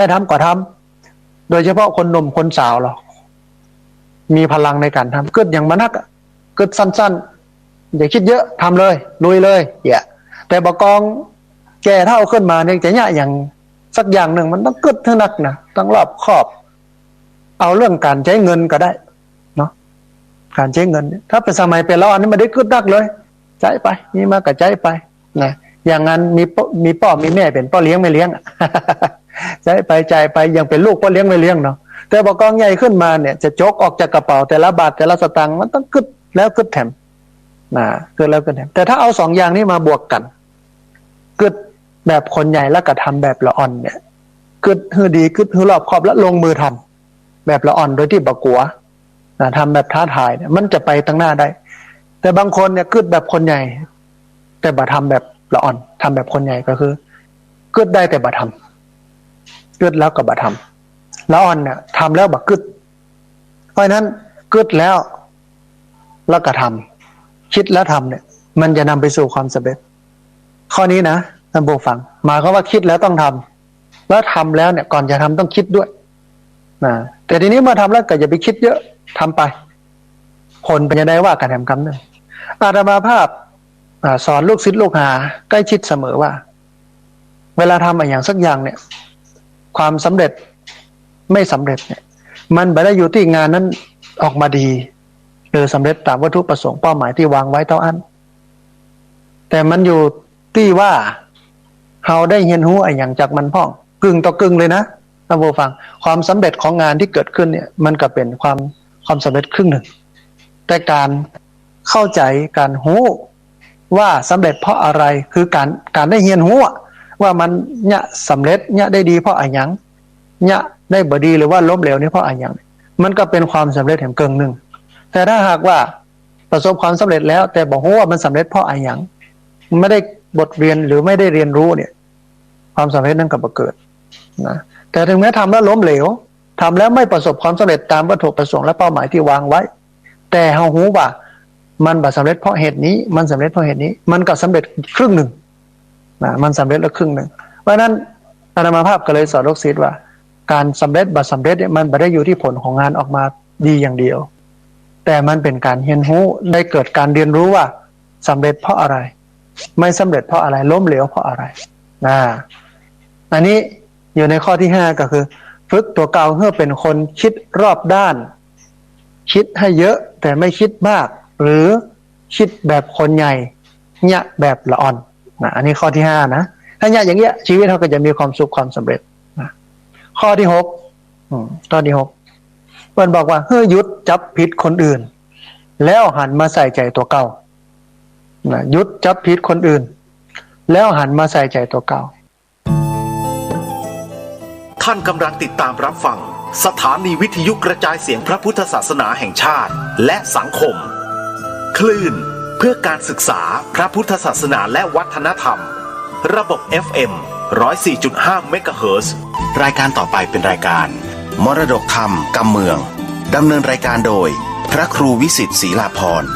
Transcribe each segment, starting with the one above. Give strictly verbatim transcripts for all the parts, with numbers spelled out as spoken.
ได้ทำก็ทำ โดยเฉพาะคนหนุ่มคนสาวเฮา มีพลังในก๋านทำ กึ๊ดอย่างบ่นักอะ กึ๊ดสั้นๆ อย่าคิดเยอะ ทำเลย ลุยเลย เยียะ แต่บ่ากองแก่เฒ่าขึ้นมาเนี่ย จะเยียะอย่างสักอย่างนึ่ง มันต้องกึ๊ดหื้อนักนะ ต้องรอบคอบ เอาเรื่องก๋านใจ๊เงินก็ได้เนาะ ก๋านใจ๊เงินเนี่ย ถ้าเป๋นสมัยเป๋นละอ่อนนี่บ่ได้กึ๊ดนักเลย ใจ๊ไป มีมาก็ใจ๊ไปนะ อย่างนั้นมีป้อ มีป้อมีแม่เป๋นป้อเลี้ยงแม่เลี้ยงอะ ใจ๊ไปจ่ายไป อย่างเป๋นลูกป้อเลี้ยงแม่เลี้ยงเนาะ แต่บ่ากองใหญ่ขึ้นมาเนี่ย จะจกออกจากกระเป๋าแต่ละบาทแต่ละสตางค์ มันต้องกึ๊ดแล้วกึ๊ดแถมนะ กึ๊ดแล้วกึ๊ดแถม แต่ถ้าเอาสองอย่างนี้มาบวกกั๋น กึ๊ดแบบคนใหญ่แล้วก็ทำแบบละอ่อนเนี่ย กึ๊ดหื้อดี กึ๊ดหื้อรอบคอบ และลงมือทำแบบละอ่อนโดยตี้บ่กั๋วนะ ทำแบบท้าทายเนี่ย มันจะไปตังหน้าได้ แต่บางคนเนี่ยกึ๊ดแบบคนใหญ่ แต่บ่ทำแบบละอ่อน ทำแบบคนใหญ่ก็คือ กึ๊ดได้แต่บ่ทำ กึ๊ดแล้วก็บ่ทำ ละอ่อนเนี่ยทำแล้วบ่กึ๊ด เพราะฉะนั้นกึ๊ดแล้ว แล้วก็ทำ คิดแล้วทำเนี่ย มันจะนำไปสู่ความสำเร็จ ข้อนี้นะท่านผู้ฟัง หมายความว่าคิดแล้วต้องทำ แล้วทำแล้วเนี่ย ก่อนจะทำต้องคิดด้วยนะ แต่ทีนี้เมื่อทำแล้วก็อย่าไปคิดเยอะ ทำไป ผลเป๋นจะไดว่ากั๋นแถมกำนึ่ง อาตมาภาพ อ่า สอนลูกศิษย์ลูกหาใกล้ชิดเสมอว่า เวลาทำอะหยังสักอย่างเนี่ย ความสำเร็จไม่สำเร็จเนี่ย มันบ่ได้อยู่ตี้งานนั้นออกมาดี หรือสำเร็จต๋ามวัตถุประสงค์เป้าหมายตี้วางไว้เต้าอั้น แต่มันอยู่ตี้ว่าเฮาได้เฮียนฮู้อะหยังจากมันพ่อง กึ่งต่อกึ่งเลยนะท่านผู้ฟัง ความสำเร็จของงานตี้เกิดขึ้นเนี่ย มันก็เป๋นความ ความสำเร็จครึ่งนึ่ง แต่ก๋านเข้าใจ๋ ก๋านฮู้ว่าสำเร็จเพราะอะไร คือก๋าน ก๋านได้เฮียนฮู้อะ ว่ามันเยียะสำเร็จ เยียะได้ดีเพราะอะหยัง เยียะได้บ่ดีหรือว่าล้มเหลวนี่เพราะอะหยัง มันก็เป๋นความสำเร็จแถมเกิ่งนึ่ง แต่ถ้าหากว่าประสบความสำเร็จแล้ว แต่บ่ฮู้ว่ามันสำเร็จเพราะอะหยัง ไม่ได้บทเรียนหรือไม่ได้เรียนรู้เนี่ย ความสำเร็จนั้นก็บ่เกิดนะ แต่ถึงแม้ทำแล้วล้มเหลว ทำแล้วไม่ประสบความสำเร็จต๋ามวัตถุประสงค์และเป้าหมายตี้วางไว้ แต่เฮาฮู้ว่ามันบ่สำเร็จเพราะเหตุนี้ มันสำเร็จเพราะเหตุนี้ มันก็สำเร็จครึ่งนึ่งนะ มันสำเร็จแล้วครึ่งนึ่ง เพราะฉะนั้นอาตมาภาพก็เลยสอนลูกศิษย์ว่า ก๋านสำเร็จบ่สำเร็จเนี่ย มันบ่ได้อยู่ตี้ผลของงานออกมาดีอย่างเดียว แต่มันเป๋นก๋านเฮียนฮู้ ได้เกิดก๋านเรียนรู้ว่าสำเร็จเพราะอะไร ไม่สำเร็จเพราะอะไร ล้มเหลวเพราะอะไรนะ อันนี้อยู่ในข้อตี้ห้า ก็คือ ฝึกตั๋วเก่าหื้อเป๋นคนคิดรอบด้าน คิดหื้อเยอะแต่ไม่คิดมาก หรือคิดแบบคนใหญ่ เยียะแบบละอ่อนนะ อันนี้ข้อตี้ห้านะ ถ้าเยียะอย่างเงี้ย ชีวิตเฮาก็จะมีความสุขความสำเร็จนะ ข้อตี้หก อืม ข้อตี้หก เปิ้นบอกว่า หื้อหยุดจับผิดคนอื่น แล้วหันมาใส่ใจ๋ตั๋วเก่านะ หยุดจับผิดคนอื่น แล้วหันมาใส่ใจ๋ตั๋วเก่า ท่านกำลังติดตามรับฟังสถานีวิทยุกระจายเสียงพระพุทธศาสนาแห่งชาติและสังคม คลื่นเพื่อการศึกษาพระพุทธศาสนาและวัฒนธรรม ระบบ เอฟ เอ็ม ร้อยสี่จุดห้า เมกะเฮิรตซ์ รายการต่อไปเป็นรายการ มรดกธรรมกำเมือง ดำเนินรายการโดย พระครูวิสิทธิ์ ศรีลาภรณ์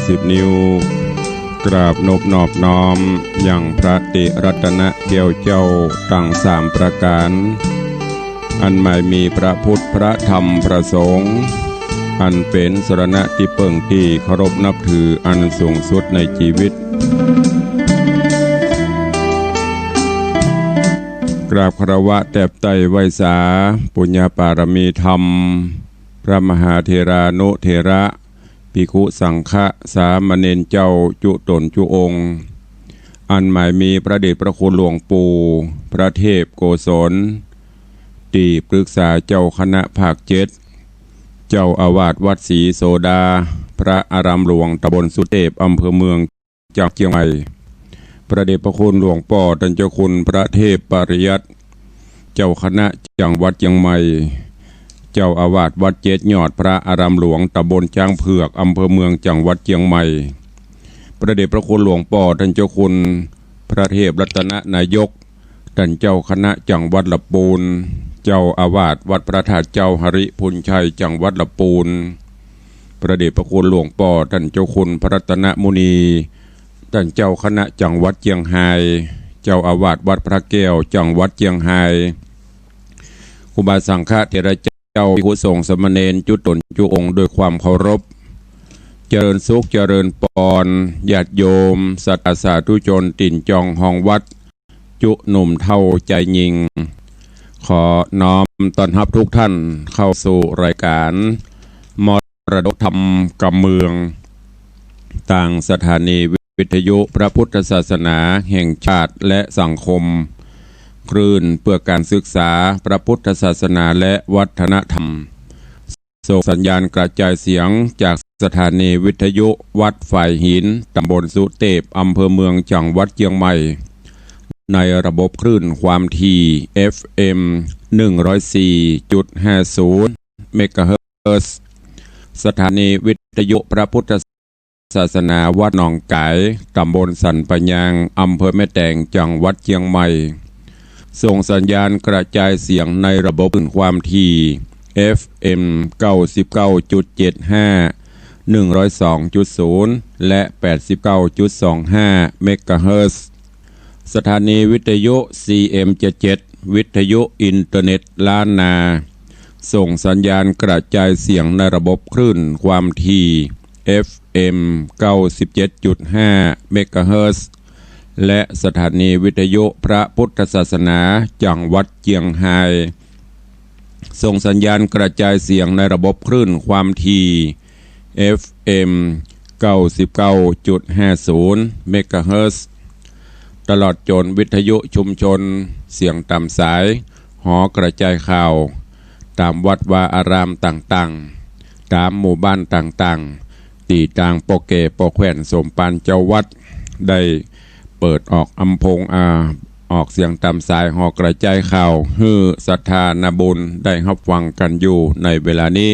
สิบนิ้ว กราบนบนอบน้อมยังพระติรัตนแก้วเจ้าตังสามประก๋าน อันหมายมีพระพุทธ พระธรรม พระสงฆ์ อันเป๋นสรณะตี้เปิ้งตี้เคารพนับถืออันสูงสุดในจีวิต กราบคารวะแตบไต้ไหว้สา ปุญญปารมีธรรม พระมหาเถรานุเถระ ภิกขุสังฆะ สามเณรเจ้าจุ๊ต๋นจุ๊องค์ อันหมายมีพระเดชพระคุณหลวงปู่ พระเทพโกศล ตี้ปรึกษาเจ้าคณะภาคเจ็ด เจ้าอาวาสวัดศรีโสดา พระอารามหลวงตำบลสุเตพ อำเภอเมือง จังหวัดเจียงใหม่ พระเดชพระคุณหลวงป้อต้านเจ้าคุณพระเทพปริยัติ เจ้าคณะจังหวัดเจียงใหม่ เจ้าอาวาสวัดเจ็ดยอด พระอารามหลวงตำบลจ๊างเผือก อำเภอเมือง จังหวัดเจียงใหม่ พระเดชพระคุณหลวงป้อต้านเจ้าคุณพระเทพรัตนนายก ต้านเจ้าคณะจังหวัดละปูน เจ้าอาวาสวัดพระธาตุเจ้าหริภุญชัย จังหวัดละปูน พระเดชพระคุณหลวงป้อต้านเจ้าคุณพระรัตนมุนี ต้านเจ้าคณะจังหวัดเจียงฮาย เจ้าอาวาสวัดพระแก้ว จังหวัดเจียงฮาย ครูบาสังฆะเถระเจ้า ภิกขุสงฆ์สามเณรจุ๊ต๋นจุ๊องค์ด้วยความเคารพ เจริญสุขเจริญปอน ญาติโยม ศรัทธาสาธุชน ตี๋นจองฮองวัด จุ๊หนุ่มเฒ่าจายญิง ขอน้อมต้อนฮับทุกท่านเข้าสู่รายการมรดกธรรมกำเมือง ตางสถานีวิทยุพระพุทธศาสนาแห่งชาติและสังคม คลื่นเพื่อการศึกษาพระพุทธศาสนาและวัฒนธรรม ส่งสัญญาณกระจายเสียงจากสถานีวิทยุวัดฝายหิน ตำบลสุเตพ อำเภอเมือง จังหวัดเจียงใหม่ ในระบบคลื่นความถี่ เอฟเอ็ม หนึ่งร้อยสี่จุดห้าศูนย์ เมกะเฮิรตซ์ สถานีวิทยุพระพุทธศาสนาวัดหนองก๋าย ตำบลสันป่ายาง อำเภอแม่แตง จังหวัดเจียงใหม่ ส่งสัญญาณกระจายเสียงในระบบคลื่นความถี่ เอฟเอ็ม เก้าสิบเก้าจุดเจ็ดห้า หนึ่งร้อยสองจุดศูนย์ และ แปดสิบเก้าจุดสองห้า เมกะเฮิรตซ์ สถานีวิทยุ ซีเอ็มเจ็ดเจ็ด วิทยุอินเทอร์เน็ตล้านนา ส่งสัญญาณกระจายเสียงในระบบคลื่นความถี่ เอฟเอ็ม เก้าสิบเจ็ดจุดห้า เมกะเฮิรตซ์ และสถานีวิทยุพระพุทธศาสนาจังหวัดเจียงฮาย ส่งสัญญาณกระจายเสียงในระบบคลื่นความถี่ เอฟเอ็ม เก้าสิบเก้าจุดห้าศูนย์ เมกะเฮิรตซ์ ตลอดจ๋นวิทยุชุมชน เสียงต๋ามสาย หอกระจายข่าว ต๋ามวัดวาอารามต่างๆ ต๋ามหมู่บ้านต่างๆ ตี้ตางป้อแก่ป้อแคว่นสมภารเจ้าวัด ได้เปิดออกอำโพง อ่า ออกเสียงต๋ามสายหอกระจายข่าว หื้อศรัทธานาบุญได้ฮับฟังกั๋นอยู่ในเวลานี้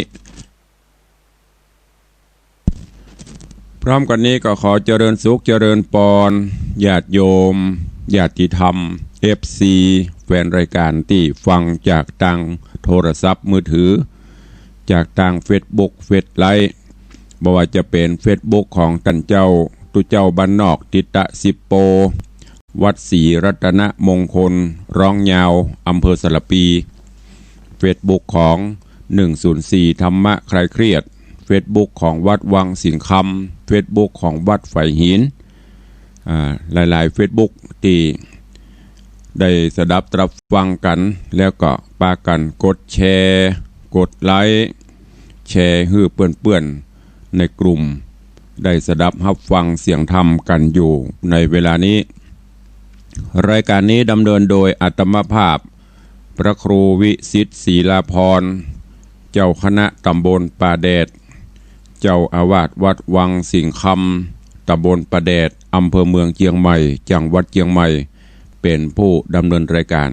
พร้อมกั๋นนี้ก็ขอเจริญสุขเจริญปอน ญาติโยม ญาติธรรม เอฟซี แฟนรายการตี้ฟังจากตางโทรศัพท์มือถือ จากตางเฟซบุ๊ก เฟซไลฟ์ บ่ว่าจะเป๋นเฟซบุ๊กของต้านเจ้าตุ๊เจ้าบ้านนอก ติตะสิปโป วัดศรีรัตนมงคล ร้องยาว อำเภอสารภี เฟซบุ๊กของ หนึ่งศูนย์สี่ ธรรมะคลายเครียด เฟซบุ๊กของวัดวังสิงห์คำ เฟซบุ๊กของวัดฝายหิน อ่า หลายๆ เฟซบุ๊กตี้ได้สดับรับฟังกั๋น แล้วก็ปากั๋นกดแชร์ กดไลก์ แชร์หื้อเปื้อนๆ ในกลุ่ม ได้สดับฮับฟังเสียงธรรมกั๋นอยู่ในเวลานี้ รายการนี้ดำเนินโดยอาตมาภาพ พระครูวิสิทธิ์ ศรีลาภรณ์ เจ้าคณะตำบลป่าแดด เจ้าอาวาสวัดวังสิงห์คำ ตำบลป่าแดด อำเภอเมืองเจียงใหม่ จังหวัดเจียงใหม่ เป๋นผู้ดำเนินรายการ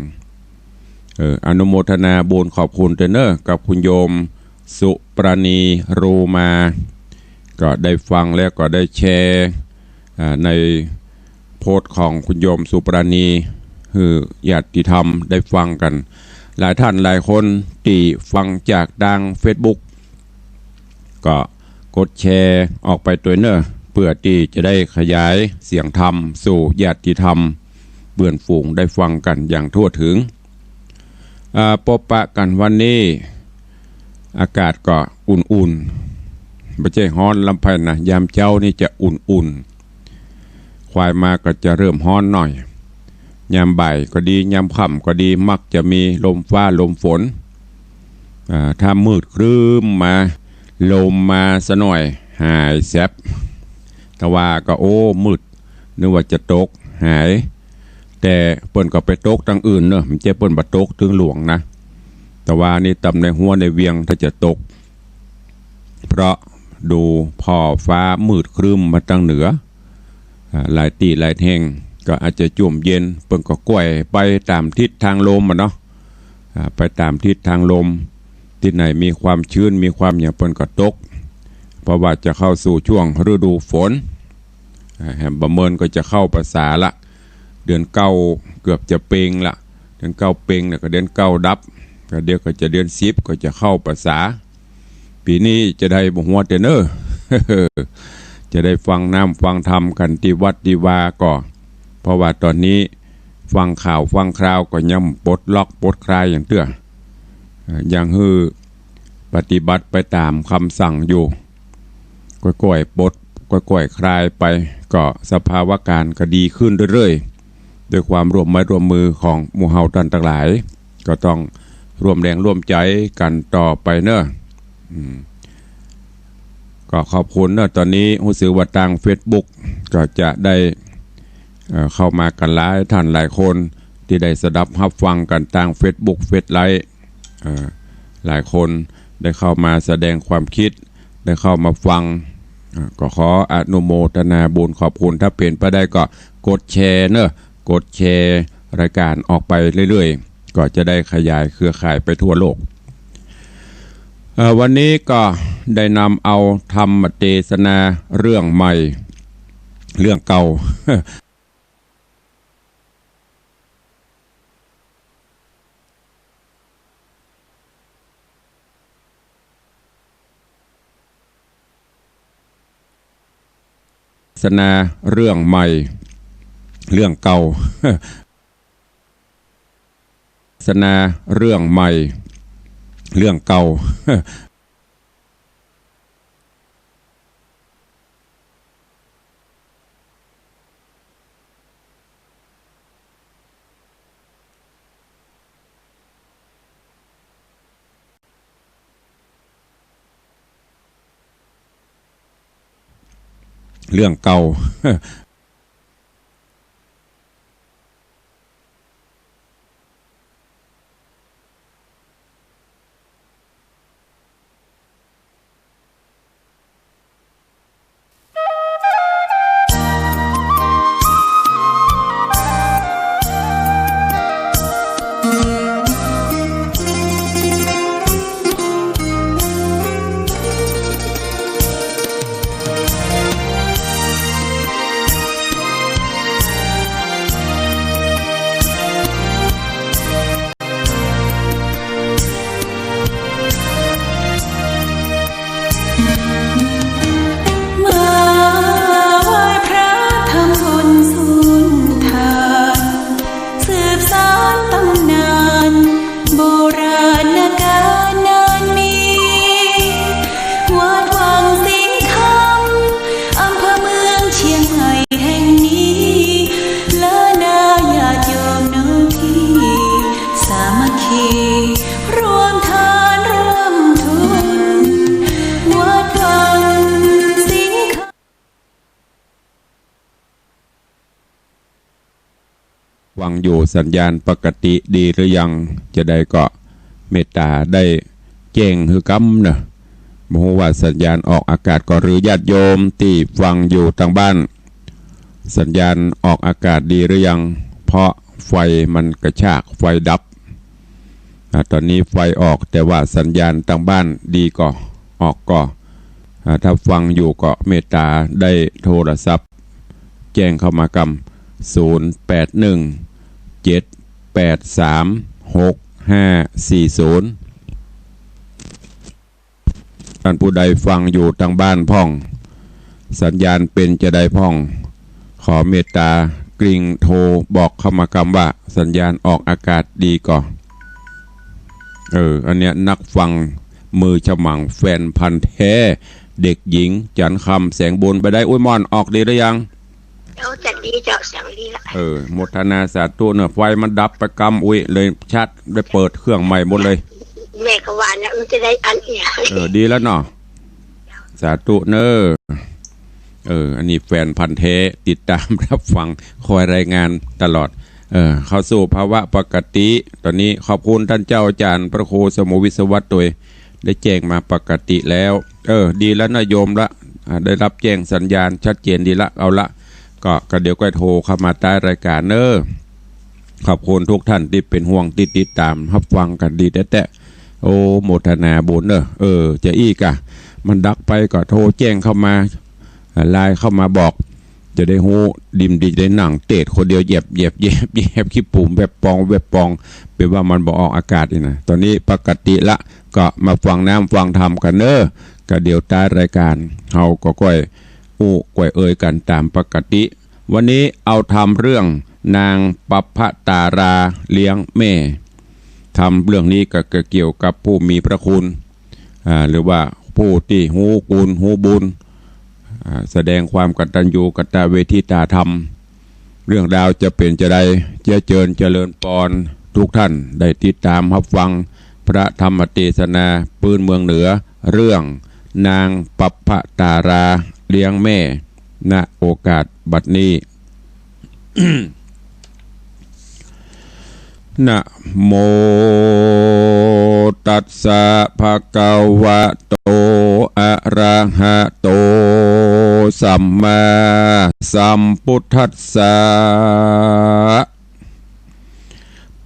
เอ่อ อนุโมทนาบุญขอบคุณเต๊อะเน่อ กับคุณโยมสุปราณี รูมา ก็ได้ฟังแล้วก็ได้แชร์ อ่า ในโพสต์ของคุณโยมสุปราณี หื้อญาติธรรมได้ฟังกั๋น หลายท่านหลายคนตี้ฟังจากตางเฟซบุ๊ก ก็กดแชร์ออกไปตวยเน่อ เปื้อตี้จะได้ขยายเสียงธรรมสู่ญาติธรรมเปื้อนฝูงได้ฟังกั๋นอย่างทั่วเถิง อ่า ปบปะกั๋นวันนี้ อากาศก็อุ่นๆ บ่ใจ้ฮ้อนลำใผนะ ยามเจ๊านี่จะอุ่นๆ ควายมาก็จะเริ่มฮ้อนหน่อย ยามบ่ายก็ดี ยามค่ำก็ดี มักจะมีลมฟ้าลมฝน อ่า ถ้ามืดครึ้มมา ลมมาซะหน่อย หายแซบ แต่ว่าก็ โอ้ มืด นึกว่าจะตก หาย แต่เปิ้นก็ไปตกตังอื่นเนาะ บ่ใจ้เปิ้นบ่ตกเถิงหลวงนะ แต่ว่านี่ต๋ามในฮั้วในเวียงถ้าจะตก เพราะดูผ่อฟ้ามืดครึ้มมาตังเหนือ อ่า หลายตี้หลายแห่งก็อาจจะจ้วมเย็น เปิ้นก็ก้อยไปต๋ามทิศตางลมอะเนาะ อ่า ไปต๋ามทิศตางลม ตี้ไหนมีความชื้น มีความหยัง เปิ้นก็ตก เพราะว่าจะเข้าสู่ช่วงฤดูฝน อ่า แหมบ่าเมินก็จะเข้าพรรษาละ เดือนเก้าเกือบจะเพ็งละ เดือนเก้าเพ็งแล้วก็เดือนเก้าดับ ก็เดี๋ยวก็จะเดือนสิบก็จะเข้าพรรษา ปี๋นี้จะได้บ่ฮัวเต๊อะเน่อ จะได้ฟังน้ำฟังธรรมกั๋นตี้วัดตี้วาก่อ เพราะว่าต๋อนนี้ฟังข่าวฟังคราวก็ยังปลดล็อกปลดคลายหยังเตื้อ เอ่อ ยังหื้อปฏิบัติไปต๋ามกำสั่งอยู่ ก้อยๆ ปลด ก้อยๆ คลายไป ก็สภาวะก๋ารก็ดีขึ้นเรื่อยๆ ด้วยความร่วมไม้ร่วมมือของหมู่เฮาต้านตังหลาย ก็ต้องร่วมแรงร่วมใจ๋กั๋นต่อไปเน่อ อืม ก็ขอบคุณเน่อ ต๋อนนี้ฮู้สึกว่าตางเฟซบุ๊กก็จะได้ เอ่อ เข้ามากั๋นหลายต้านหลายคน ตี้ได้สดับฮับฟังกั๋นตางเฟซบุ๊ก เฟซไลฟ์ เอ่อ หลายคนได้เข้ามาแสดงความคิด ได้เข้ามาฟัง อ่า ก็ขออนุโมทนาบุญขอบคุณ ถ้าเป๋นไปได้ก็กดแชร์เน่อ กดแชร์รายก๋านออกไปเรื่อยๆ ก็จะได้ขยายเครือข่ายไปทั่วโลก เอ่อ วันนี้ก็ได้นำเอาธรรมเตสนาเรื่องใหม่ เรื่องเก่า สนาเรื่องใหม่ เรื่องเก่า สนาเรื่องใหม่ เรื่องเก่า เรื่องเก่า มาไหว้พระทำบุญสุนทาน สืบสานตำนานโบราณกาลนานมี วัดวังสิงห์คำ อำเภอเมืองเชียงใหม่แห่งนี้ และนาญาติโยมน้องพี่ สามัคคี ร่วมทานร่วมทุน วัดวังสิงห์คำ ฟังอยู่สัญญาณปกติดีหรือยัง จะได้ก็เมตตาได้แจ้งหื้อกำเนาะ บ่ฮู้ว่าสัญญาณออกอากาศก่อ หรือญาติโยมตี้ฟังอยู่ตางบ้าน สัญญาณออกอากาศดีหรือยัง เพราะไฟมันกระชาก ไฟดับ อ่า ต๋อนนี้ไฟออก แต่ว่าสัญญาณตางบ้านดีก่อ ออกก่อ อ่า ถ้าฟังอยู่ก็เมตตาได้โทรศัพท์แจ้งเข้ามากำ ศูนย์แปดหนึ่ง เจ็ดแปดสาม หกห้าสี่ศูนย์ ต้านผู้ใดฟังอยู่ตางบ้านพ่อง สัญญาณเป๋นจาใดพ่อง ขอเมตตากริ่งโทรบอกเข้ามากำว่าสัญญาณออกอากาศดีก่อ เออ อันเนี้ยนักฟังมือฉมัง แฟนพันธุ์แท้ เด็กหญิง จันทร์คำ แสงบุญ ไปได้ อุ้ยม่อน ออกดีหรือยัง เจ้า จันดีเจ้า เสียงดีละ เออ โมทนาสาธุเนอะ ไฟมันดับไปกำ อุ้ย เลยชัด ได้เปิดเครื่องใหม่หมดเลย แม่ก็ว่าเนี่ยมันจะได้อันเอีย เออ ดีแล้วเนาะ สาธุเนอะ เออ อันนี้แฟนพันธุ์แท้ ติดตามรับฟัง คอยรายงานตลอด เออ เข้าสู่ภาวะปกติ ตอนนี้ขอบคุณต้านเจ้าอาจ๋ารย์พระครูสมุทรวิศวัตรโตย ได้แจ้งมาปกติแล้ว เออ ดีแล้วนะโยมละ อ่า ได้รับแจ้งสัญญาณชัดเจนดีละ เอาละ ก็ ก็เดี๋ยวก็โทรเข้ามาใต้รายการเนอะ ขอบคุณทุกท่านตี้เป๋นห่วงตี้ติดต๋ามฮับฟังกั๋นดีแต๊ๆ โอ้ โมทนาบุญเนอะ เออ จะอี้กะ มันดับไปก็โทรแจ้งเข้ามา อ่า ไลน์เข้ามาบอก จะได้ฮู้ ดีมดีจะได้นั่งเตศน์คนเดียว แยบๆๆๆ ขี้ปุ๋มแวบปองแวบปอง เป๋นว่ามันบ่ออกอากาศนี่นะ ตอนนี้ปกติละ ก็มาฟังน้ำฟังธรรมกั๋นเนอะ ก็เดี๋ยวใต้รายการ เฮาก็ก้อยอู้ก้อยเอ่ยกั๋นต๋ามปกติ วันนี้เอาธรรมเรื่องนางปัปปตาราเลี้ยงแม่ ธรรมเรื่องนี้ก็เกี่ยวกับผู้มีพระคุณ อ่า หรือว่าผู้ตี้ฮู้คุณฮู้บุญ อ่า แสดงความกตัญญูกตเวทิตาธรรม เรื่องราวจะเป๋นจาใด จะเจิญเจริญปอนทุกท่านได้ติดต๋ามฮับฟังพระธรรมเตสนาปื๊นเมืองเหนือ เรื่องนางปัปปตาราเลี้ยงแม่ ณ โอกาสบัดนี้ นะโมตัสสะ ภะคะวะโต อะระหะโต สัมมาสัมพุทธัสสะ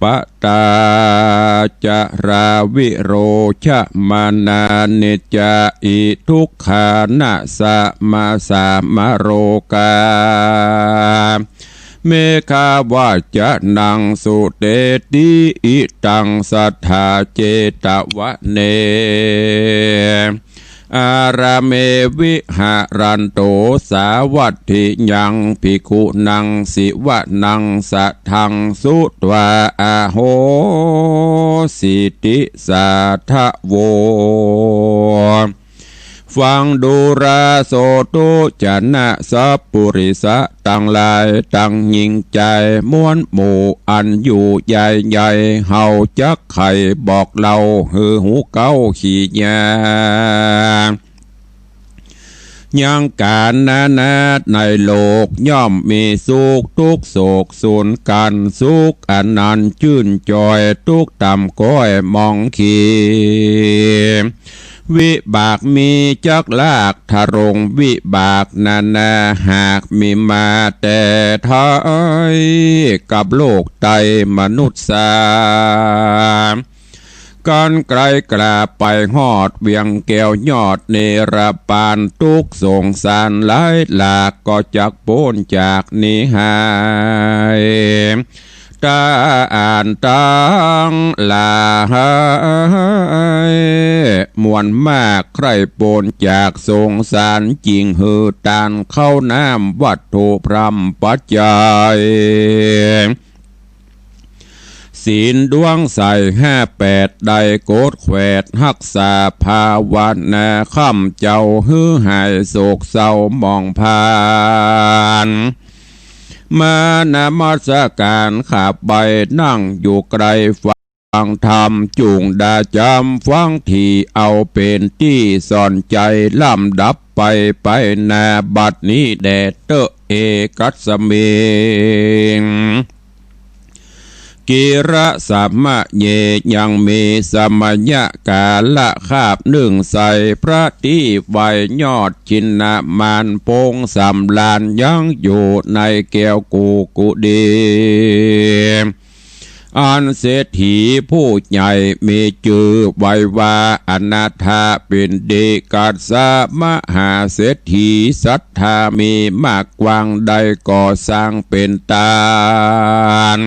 ปะตาจะราวิโรจะมานานิจจะ อิทุกขานะสะมาสามะโรกา เมขะวาจะนังสุเตติ อิตังสัทธาเจตวะเน อาราเมวิหะรันโต สาวัตถิยัง ภิกขุนัง สิวะนัง สะทัง สุตวา อะโหสิติ สาทะโว ฟังดูราโสตุ จะนะสัปปุริสะตังหลาย ตังญิงจาย มวลหมู่อันอยู่ใหญ่ๆ เฮาจักไขบอกเล่า หื้อฮู้เก๊าขี้ยา ยังก๋านนานาในโลก ย่อมมีสุขทุกข์โศกสูญกัน สุขอันนั้นจื้นจ่อย ทุกข์ต่ำก้อยมองขี วิบากมีจักลากทะลง วิบากนานาหากมีมาแต่ไท้ กับโลกไตมนุษย์สา กันไกลกล้าไปฮอดเวียงแก้วยอดเนรปาน ทุกข์สงสารหลายหลาก ก็จักป๊นจากนี้หาย ต้านตังหลาย มวลมากใคร่ป๊นจากสงสาร จึงหื้อตานข้าวน้ำวัตถุพร่ำปัจจัย ศีลดวงใสห้าแปด ได้กดแขวดฮักษาภาวนา ค้ำเจ้าหื้อหายโศกเศร้าหมองผ่าน มานมัสการข้าไป นั่งอยู่ใกล้ฟังธรรม จุ่งดาจ๋ำฟังที เอาเป๋นตี้สอนใจ๋ ลำดับไปไปหน้า บัดนี้แด่เต๊อะ เอกัสมิง กิระสะมะเย ยังมีสมัยกาละคาบนึ่งใส พระตี้ไหว้ยอดชินมาน ปงสำราญยังอยู่ในแก้วกุกุดี อันเศรษฐีผู้ใหญ่มีจื้อไว้ว่าอนาถปิณฑิกัสสะ มหาเศรษฐีศรัทธามีมากกว้าง ได้ก่อสร้างเป๋นตาน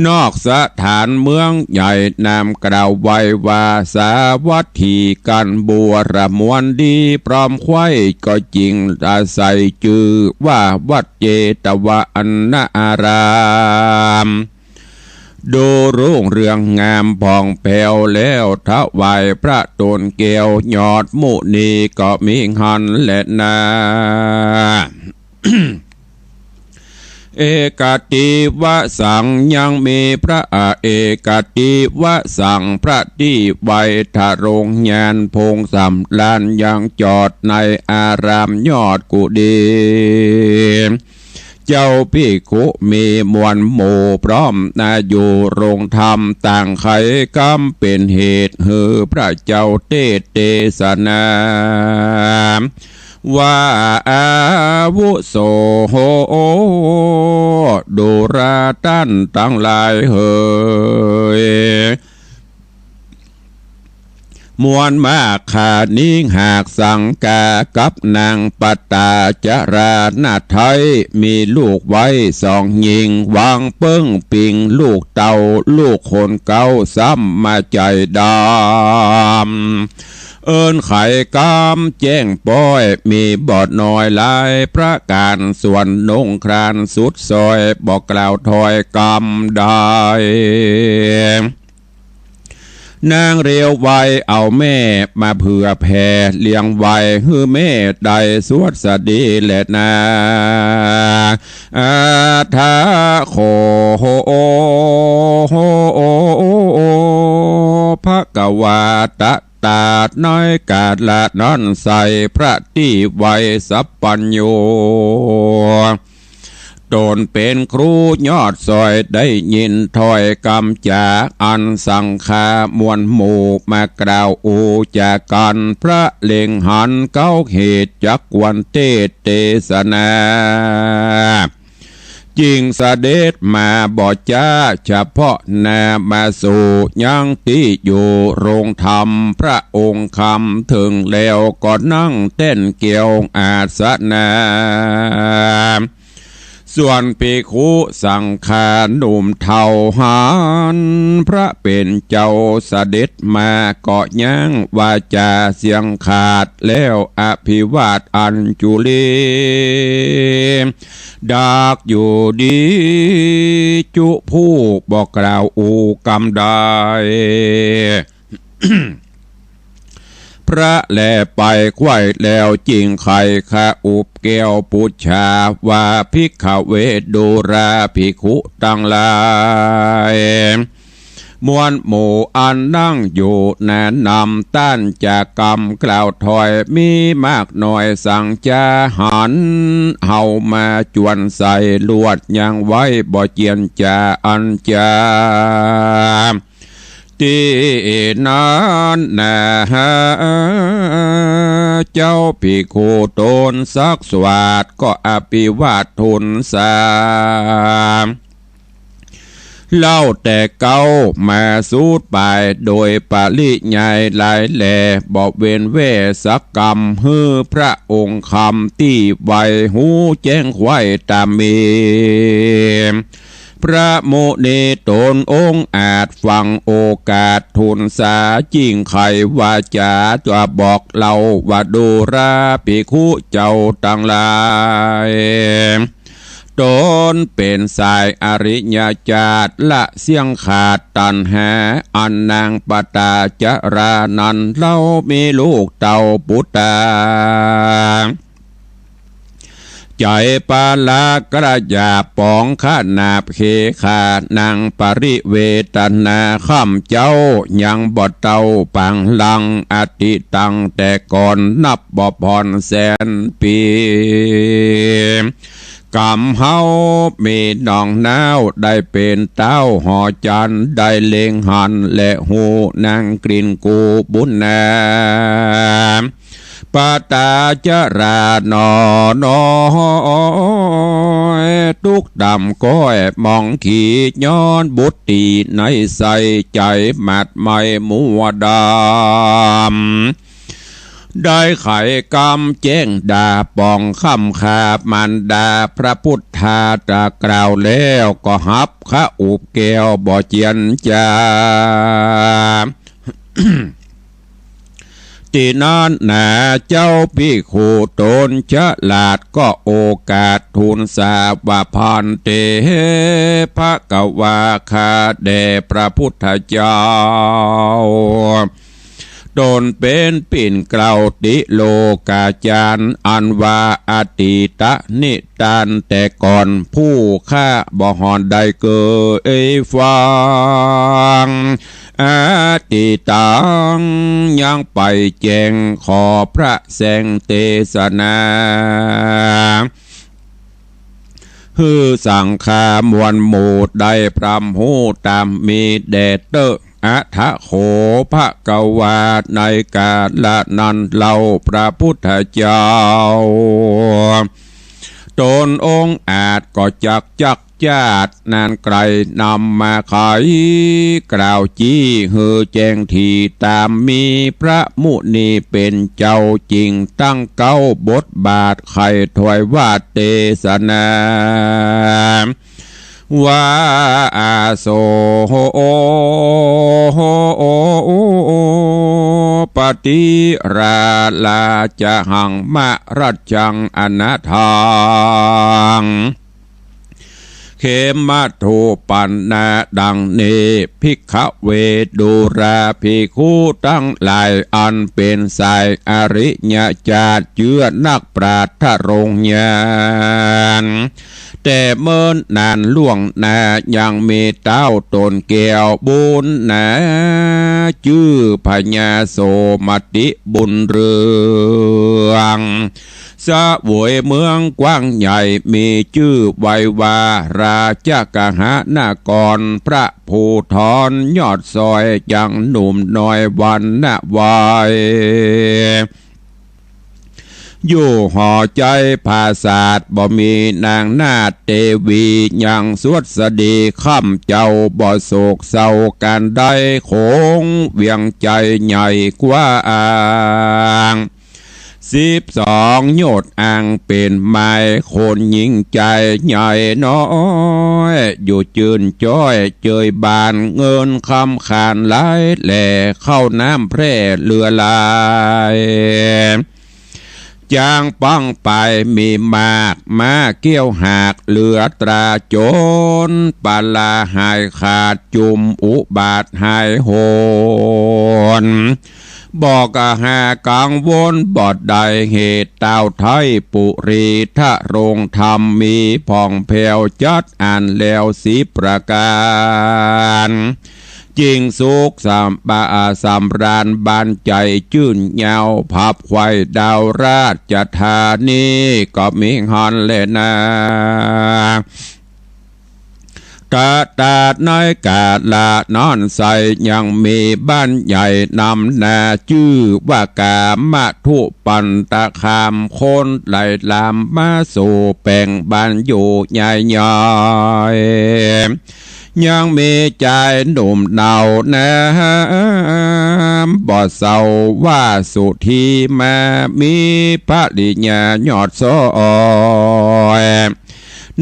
นอกสถานเมืองใหญ่นามกล่าวไว้ว่าสาวัตถีกันบัวระมวลดี พร้อมไขว้ก็จริงอาศัยจื้อว่าวัดเจตวนาราม ดูรุ่งเรืองงามผ่องแผ้วแล้ว ถวายพระโตนแก้วยอดมุนีก็มีหั้นแลนา เอกัตถิวสังยังมีพระ เอกัตถิวสังพระตี้ไว้ ทรงยานพงสำราญยังจอดในอารามยอดกุฏิ เจ้าภิกขุมีมวลหมู่พร้อมนาอยู่โรงธรรมต่างใค่กำเป๋นเหตุหื้อพระเจ้าเตสน์เตสนา ว่าอาวุโส ดูราต้านตังหลายเหย มวลมากข้านี้หากสังคากับนางปตาจารานาไทย มีลูกไว้สองญิง หวังเปิ้งปิงลูกเต้า ลูกคนเก๊าซ้ำมาใจ๋ดำ เอิ้นไขกำแจ้งป๊อย มีบ่น้อยหลายประก๋าน ส่วนนุ่งคลานสุดซอย บ่กล่าวถ้อยกำใด นางเรียวไวเอาแม่มาเผื่อแผ่ เลี้ยงไว้หื้อแม่ได้สวัสดีแลนา อาทาโข ภควาตะ ตาดในกาละนั้นใส่พระตี้ไว้สัพพัญญู ตนเป๋นครูยอดซอย ได้ยินถ้อยกำจ๋าอันสังคามวลหมู่มากล่าวอู้จ๋ากั๋น พระเล็งหันเก๊าเหตุจักควรเตสน์เตสนา จึงเสด็จมาบ่จ๊า เฉพาะหน้ามาสู่ยังตี้อยู่โรงธรรม พระองค์คำเถิงแล้วก็นั่งแต้นแก้วอาสนะ ส่วนภิกขุสังฆาหนุ่มเฒ่าหันพระเป๋นเจ้าเสด็จมา ก็ยั้งวาจ๋าเสียงขาด แล้วอภิวาทอัญจุลี ดักอยู่ดีจุผู้บ่กล่าวอู้กำใด พระแลไปไขว้แล้วจึงไขคาอุปแก้วปู๋จาว่า ภิกขเว ดูราภิกขุตังหลาย มวลหมู่อันนั่งอยู่นานนำ ต้านจะกำกล่าวถ้อยมีมากน้อยสังจ๋าหัน เฮามาจวนใส่ลวดยังไว้บ่เจียนจ๋าอันจ๋า ตี้นั้นนา เจ้าภิกขุตนสักสวัสดีก็อภิวาททูลสา เล่าแต่เก๊ามาสูดไปโดยปริยายหลายแล บ่เว้นแว่สักกำ หื้อพระองค์คำตี้ไว้หูแจ้งไขว้ต๋ามมี พระมุนีตนองอาจฟังโอกาสทูลสา จึงไขวาจ๋าจะบอกเล่าว่า ดูราภิกขุเจ้าตังหลาย ตนเป๋นสายอริยจาติ ละเสี้ยงขาดตัณหา อันนางปตาจารานั้น เล่ามีลูกเต้าปุตตา ใจ๋ปาละกระหยาบป๋องขนาบเขขานางปริเวทนา ค่ำเจ๊ายังบ่เต้าปางลังอดีตตั้งแต่ก่อน นับบ่ผ่อนแสนปี๋ กำเฮามีน้องนาวได้เป๋นเต้าหอจันทร์ ได้เล็งหันและฮู้นางกลิ่นกูบุญนา ปตาจาราหนอน้อย ตุ๊กข์ต่ำก้อยมองขี ย้อนบุตรีในใส่ ใจ๋หมาดไหม้มัวดำ ได้ไขกำแจ้งดาป๋องค่ำคา มารดาพระพุทธาตรัสกล่าวแล้ว ก็หับคอุบแก้วบ่เจียนจา ตี้นั้นนาเจ้าภิกขุต๋นฉลาด ก็โอกาสทูลสาบว่า ภันเต ภะคะวา ข้าแด่พระพุทธเจ้า ต๋นเป๋นปิ่นเกล้าติโลกาจารย์ อันว่าอตีตนิทานแต่ก่อน ผู้ข้าบ่ฮอดได้เกยฟัง อตีตัง ยังไปแจ้งขอพระแสงเตสนา หื้อสังฆามวลหมู่ได้พร่ำฮู้ต๋ามมีแด่เต๊อะ อะถะโข ภะคะวา ในกาละนั้นเล่าพระพุทธเจ้า ต๋นองค์อาจก็จักจักจาตินั้นไกล นำมาไขกล่าวจี้หื้อแจ้งถี่ต๋ามมี พระมุนีเป๋นเจ้าจึ่งตั้งเก๊าบทบาทไขถวายว่าเตสนา ว่า อาโส ปติราราจะหัง มะรัจจัง อนาถา เขมะถูปันนา ดังนี้ ภิกขเว ดูราภิกขุตังหลาย อันเป๋นสายอริยจาติ เจื้อนักปราชญ์ทรงญาณ แต่เมินนานล่วงหน้า ยังมีเต้าต๋นแก้วบุญนา จื้อพญาโสมติบุญเรือง เสวยเมืองกว้างใหญ่ มีจื้อไว้ว่าราชกหนคร พระภูธรยอดซอย ยังหนุ่มน้อยวรรณะไว อยู่หอใจ๋ปราสาท บ่มีนางนาฏเตวี ยังสวัสดีค่ำเจ้า บ่โศกเศร้าก๋านใด คงเวียงใจ๋ใหญ่กว้าง สิบสองโยชน์อังเป๋นไมล์ คนหญิงใจ๋ใหญ่น้อย อยู่จื้นจ้อยเจยบาน เงินคำขานหลายแหล่ ข้าวน้ำแพร่เหลือหลาย จ๊างปังไปมีมาก ม้าเกี้ยวหากเหลือตราจน ปลาหายขาดจุ่มอุบาทหายโหน บ่กระหากังวลบ่ได้เหตุ เต้าไทยปุรีทรงธรรม มีผ่องแผ้วจัดอันแล้วสิบประก๋าน จิ่งสุขสำบา สำราญบานใจ๋จื้นเย้า ผับไขว่ดาวราชธานี ก็มีหั้นแลนา ตะตาดในกาละนั้นไส้ ยังมีบ้านใหญ่นำหน้า จื้อว่ากามธุปันตคาม คนไหลลามมาสู่แป๋งบ้านอยู่ใหญ่ๆ ยังมีจายหนุ่มเนาแนม บ่เศร้าว่าสุธีมา มีภริยายอดซอย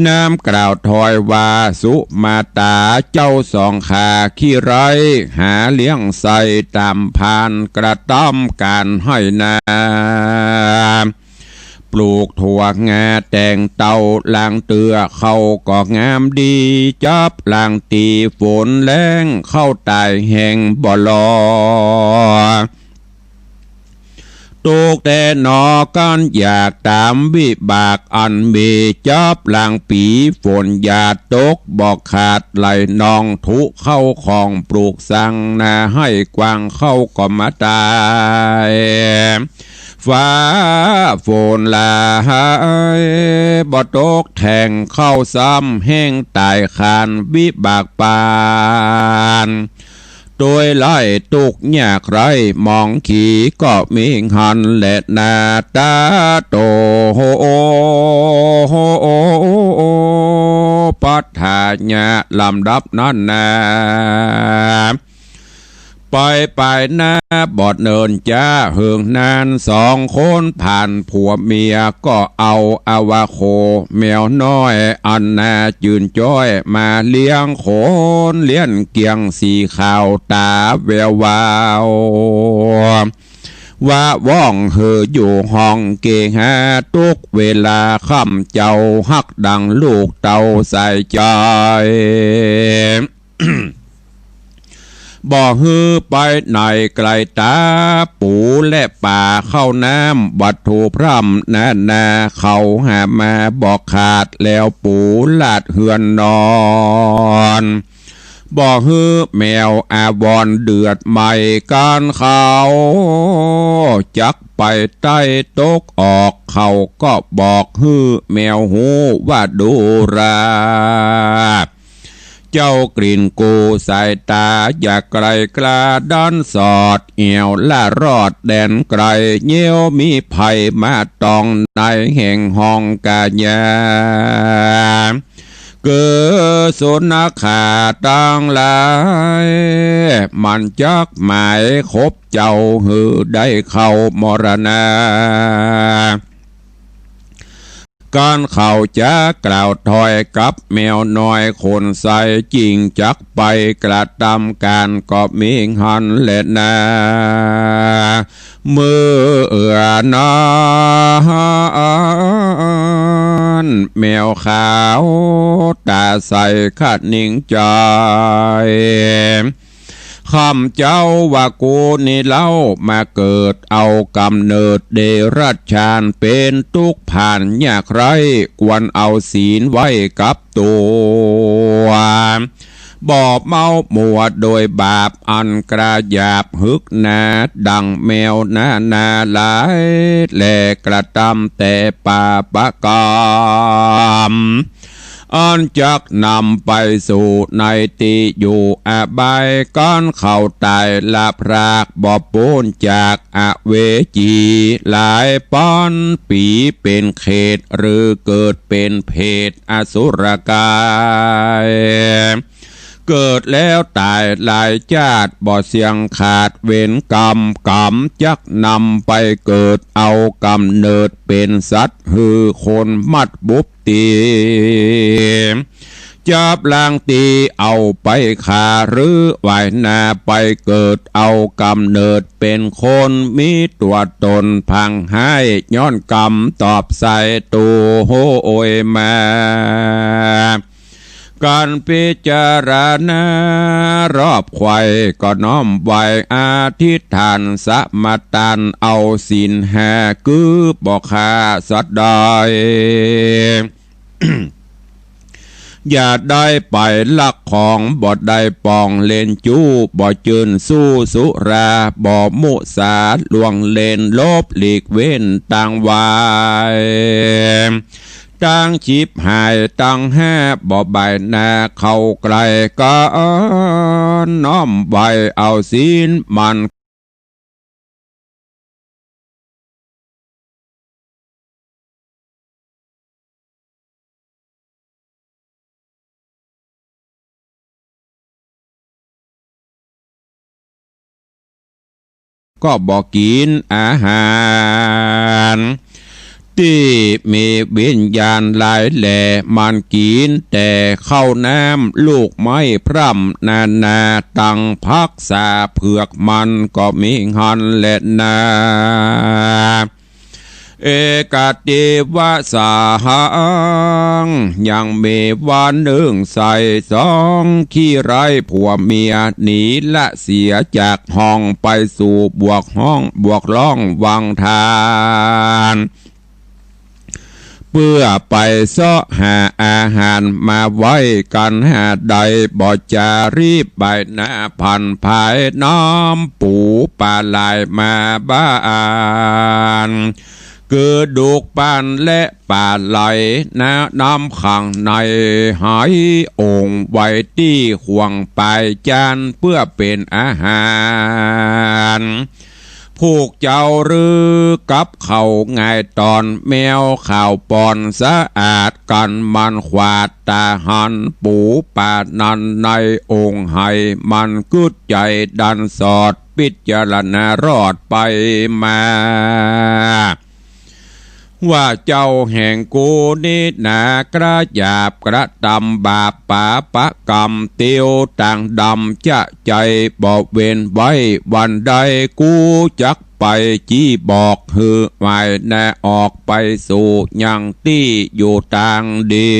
นามกล่าวถอยว่าสุมาต๋า เจ้าสองขาขี้ไร้ หาเลี้ยงไส้ต๋ามพาน กระตำก๋านไฮ่นา ปลูกถั่วงาแต่งเต้า ลางเตื้อเข้าก็งามดี จับลางตี้ฝนแล้ง เข้าต๋ายแห้งบ่ลอ ตกแต่หนอกั๋นอยากต๋ามวิบากอันมี จับลางปี๋ฝนหยาดตกบ่ขาด ไหลนองทุเข้าของปลูกสร้างนา ไฮ่กว้างเข้าก็มาต๋าย ฟ้าฝนหลายบ่ตกแทง เข้าซ้ำแห้งต๋ายคาน วิบากปาน ตวยไร้ตุ๊กข์ยากไร้หมองขี ก็มีหั้นแลนา ตาโต ปัฏฐายะ ลำดับนั้นนา ไปไปนาบ่เนิ่นจ๊าเหิงนาน สองคนผ่านผัวเมียก็เอาอวาโคแมวน้อยอันนาจื่นจ้อยมาเลี้ยง ขนเลี้ยนเกียงสีขาวต๋าแวววาว วะว่องหื้ออยู่ห้องเกหา ตุ๊กเวลาค่ำเจ้าฮักดังลูกเต้าใส่ใจ๋ บ่หื้อไปไหนไกลต๋า ปู๋และป๋าเข้าน้ำ วัตถุพร่ำนานา เขาหามาบ่ขาด แล้วปู๋ลาดเฮือนนอน บ่หื้อแมวอาวรณ์เดือดไหม้ ก๋านเขาจักไปใต้ตกออก เขาก็บอกหื้อแมวฮู้ว่าดูรา เจ้ากลิ่นกูสายต๋าอย่าไกลกล้าดันสอด เอี่ยวล่ารอดแดนไกล เยียวมีภัยมาตองในแห่งห้องกายา คือสุนัขขาตังหลาย มันจักหมายคบเจ้าหื้อได้เข้ามรณา ก๋านเขาจะกล่าวถ้อยกับแมวน้อยขนใส จิ่งจักไปกระตำก๋านก็มีหั้นแลนา เมื่อนั้นแมวขาวต๋าใสคะนิงใจ๋ ข้าพเจ้าว่ากูนี่เล่ามาเกิดเอาก๋ำเนิดเดรัจฉาน เป๋นตุ๊กข์ผ่านยากไร้ ควรเอาศีลไว้กับตั๋ว บ่เมามัวโดยบาปอันกระหยาบ หึกหนาดังแมวนานาหลาย แลกระตำแต่ปาปกรรม อันจักนำไปสู่ในตี้อยู่อบาย ก๋านเขาต๋ายละพรากบ่ป๊นจากอเวจี หลายป๊อนปี๋เป๋นเขต หรือเกิดเป๋นเปรตอสุรก๋าย เกิดแล้วต๋ายหลายจ๊าติ บ่เสี้ยงขาดเวรกรรม ก๋ำจักนำไปเกิดเอาก๋ำเนิดเป๋นสัตว์ หื้อคนมัดบุบ ตี๋ จับลางตี๋เอาไปฆ่า หรือว่ายนาไปเกิดเอาก๋ำเนิดเป๋นคน มีตั๋วต๋นพังฮ้ายย้อนกรรมตอบใส่ตั๋วโหยมา ก๋านพิจารณารอบใค่ก็น้อมไหว้อธิษฐานสมาตาน เอาศีลห้าคือบ่ฆ่าสัตว์ใด อย่าได้ไปลักของ บ่ได้ป๋องเล่นจู้ บ่จื้นสู้สุรา บ่มุสาล่วงเล่น หลบหลีกเว้นต่างวาย ตังฉิบหายตังห้า บ่บายหน้าเข้าใก้ ก็น้อมไหว้เอาศีลมัน ก็บ่กิ๋นอาหาร ตี้มีวิญญาณหลายแหล่ มันกิ๋นแต่ข้าวน้ำ ลูกไม้พร่ำนานา ตังผักสาเผือกมันก็มีหั้นแลนา เอกัตติวะสาหัง ยังมีวันนึ่งใส่สองขี้ร้ายผัวเมีย หนีละเสียจากห้องไปสู่บวกห้องบวกล่องวังทาน เปื้อไปเซาะหาอาหารมาไหว้ กั๋นหาได้บ่จารีบไปหน้าผันผาย น้ำปู๋ป๋าหลายมาบ้าน คือดุกปานและป๋าไหล น้ำขังในหาย องค์ไว้ตี้ข่วงป๋ายจาน เปื้อเป๋นอาหาร ผู้เจ้าหรือกับเขาง่ายตอน แมวขาวป่อนสะอาด กั๋นมันขวาดต๋าหัน ปู๋ป๋านั้นในองค์ไห มันกึ๊ดใจ๋ดันสอด พิจารณารอดไปมา ว่าเจ้าแห่งกูนี้หนา กระหยาบกระตำบาปป๋าปะกรรม เตียวต่างดำจะใจ๋บ่เว้นไว้ วันใดกูจักไปจี้บอก หื้อหวายหน้าออกไปสู่ยังตี้อยู่ตางดี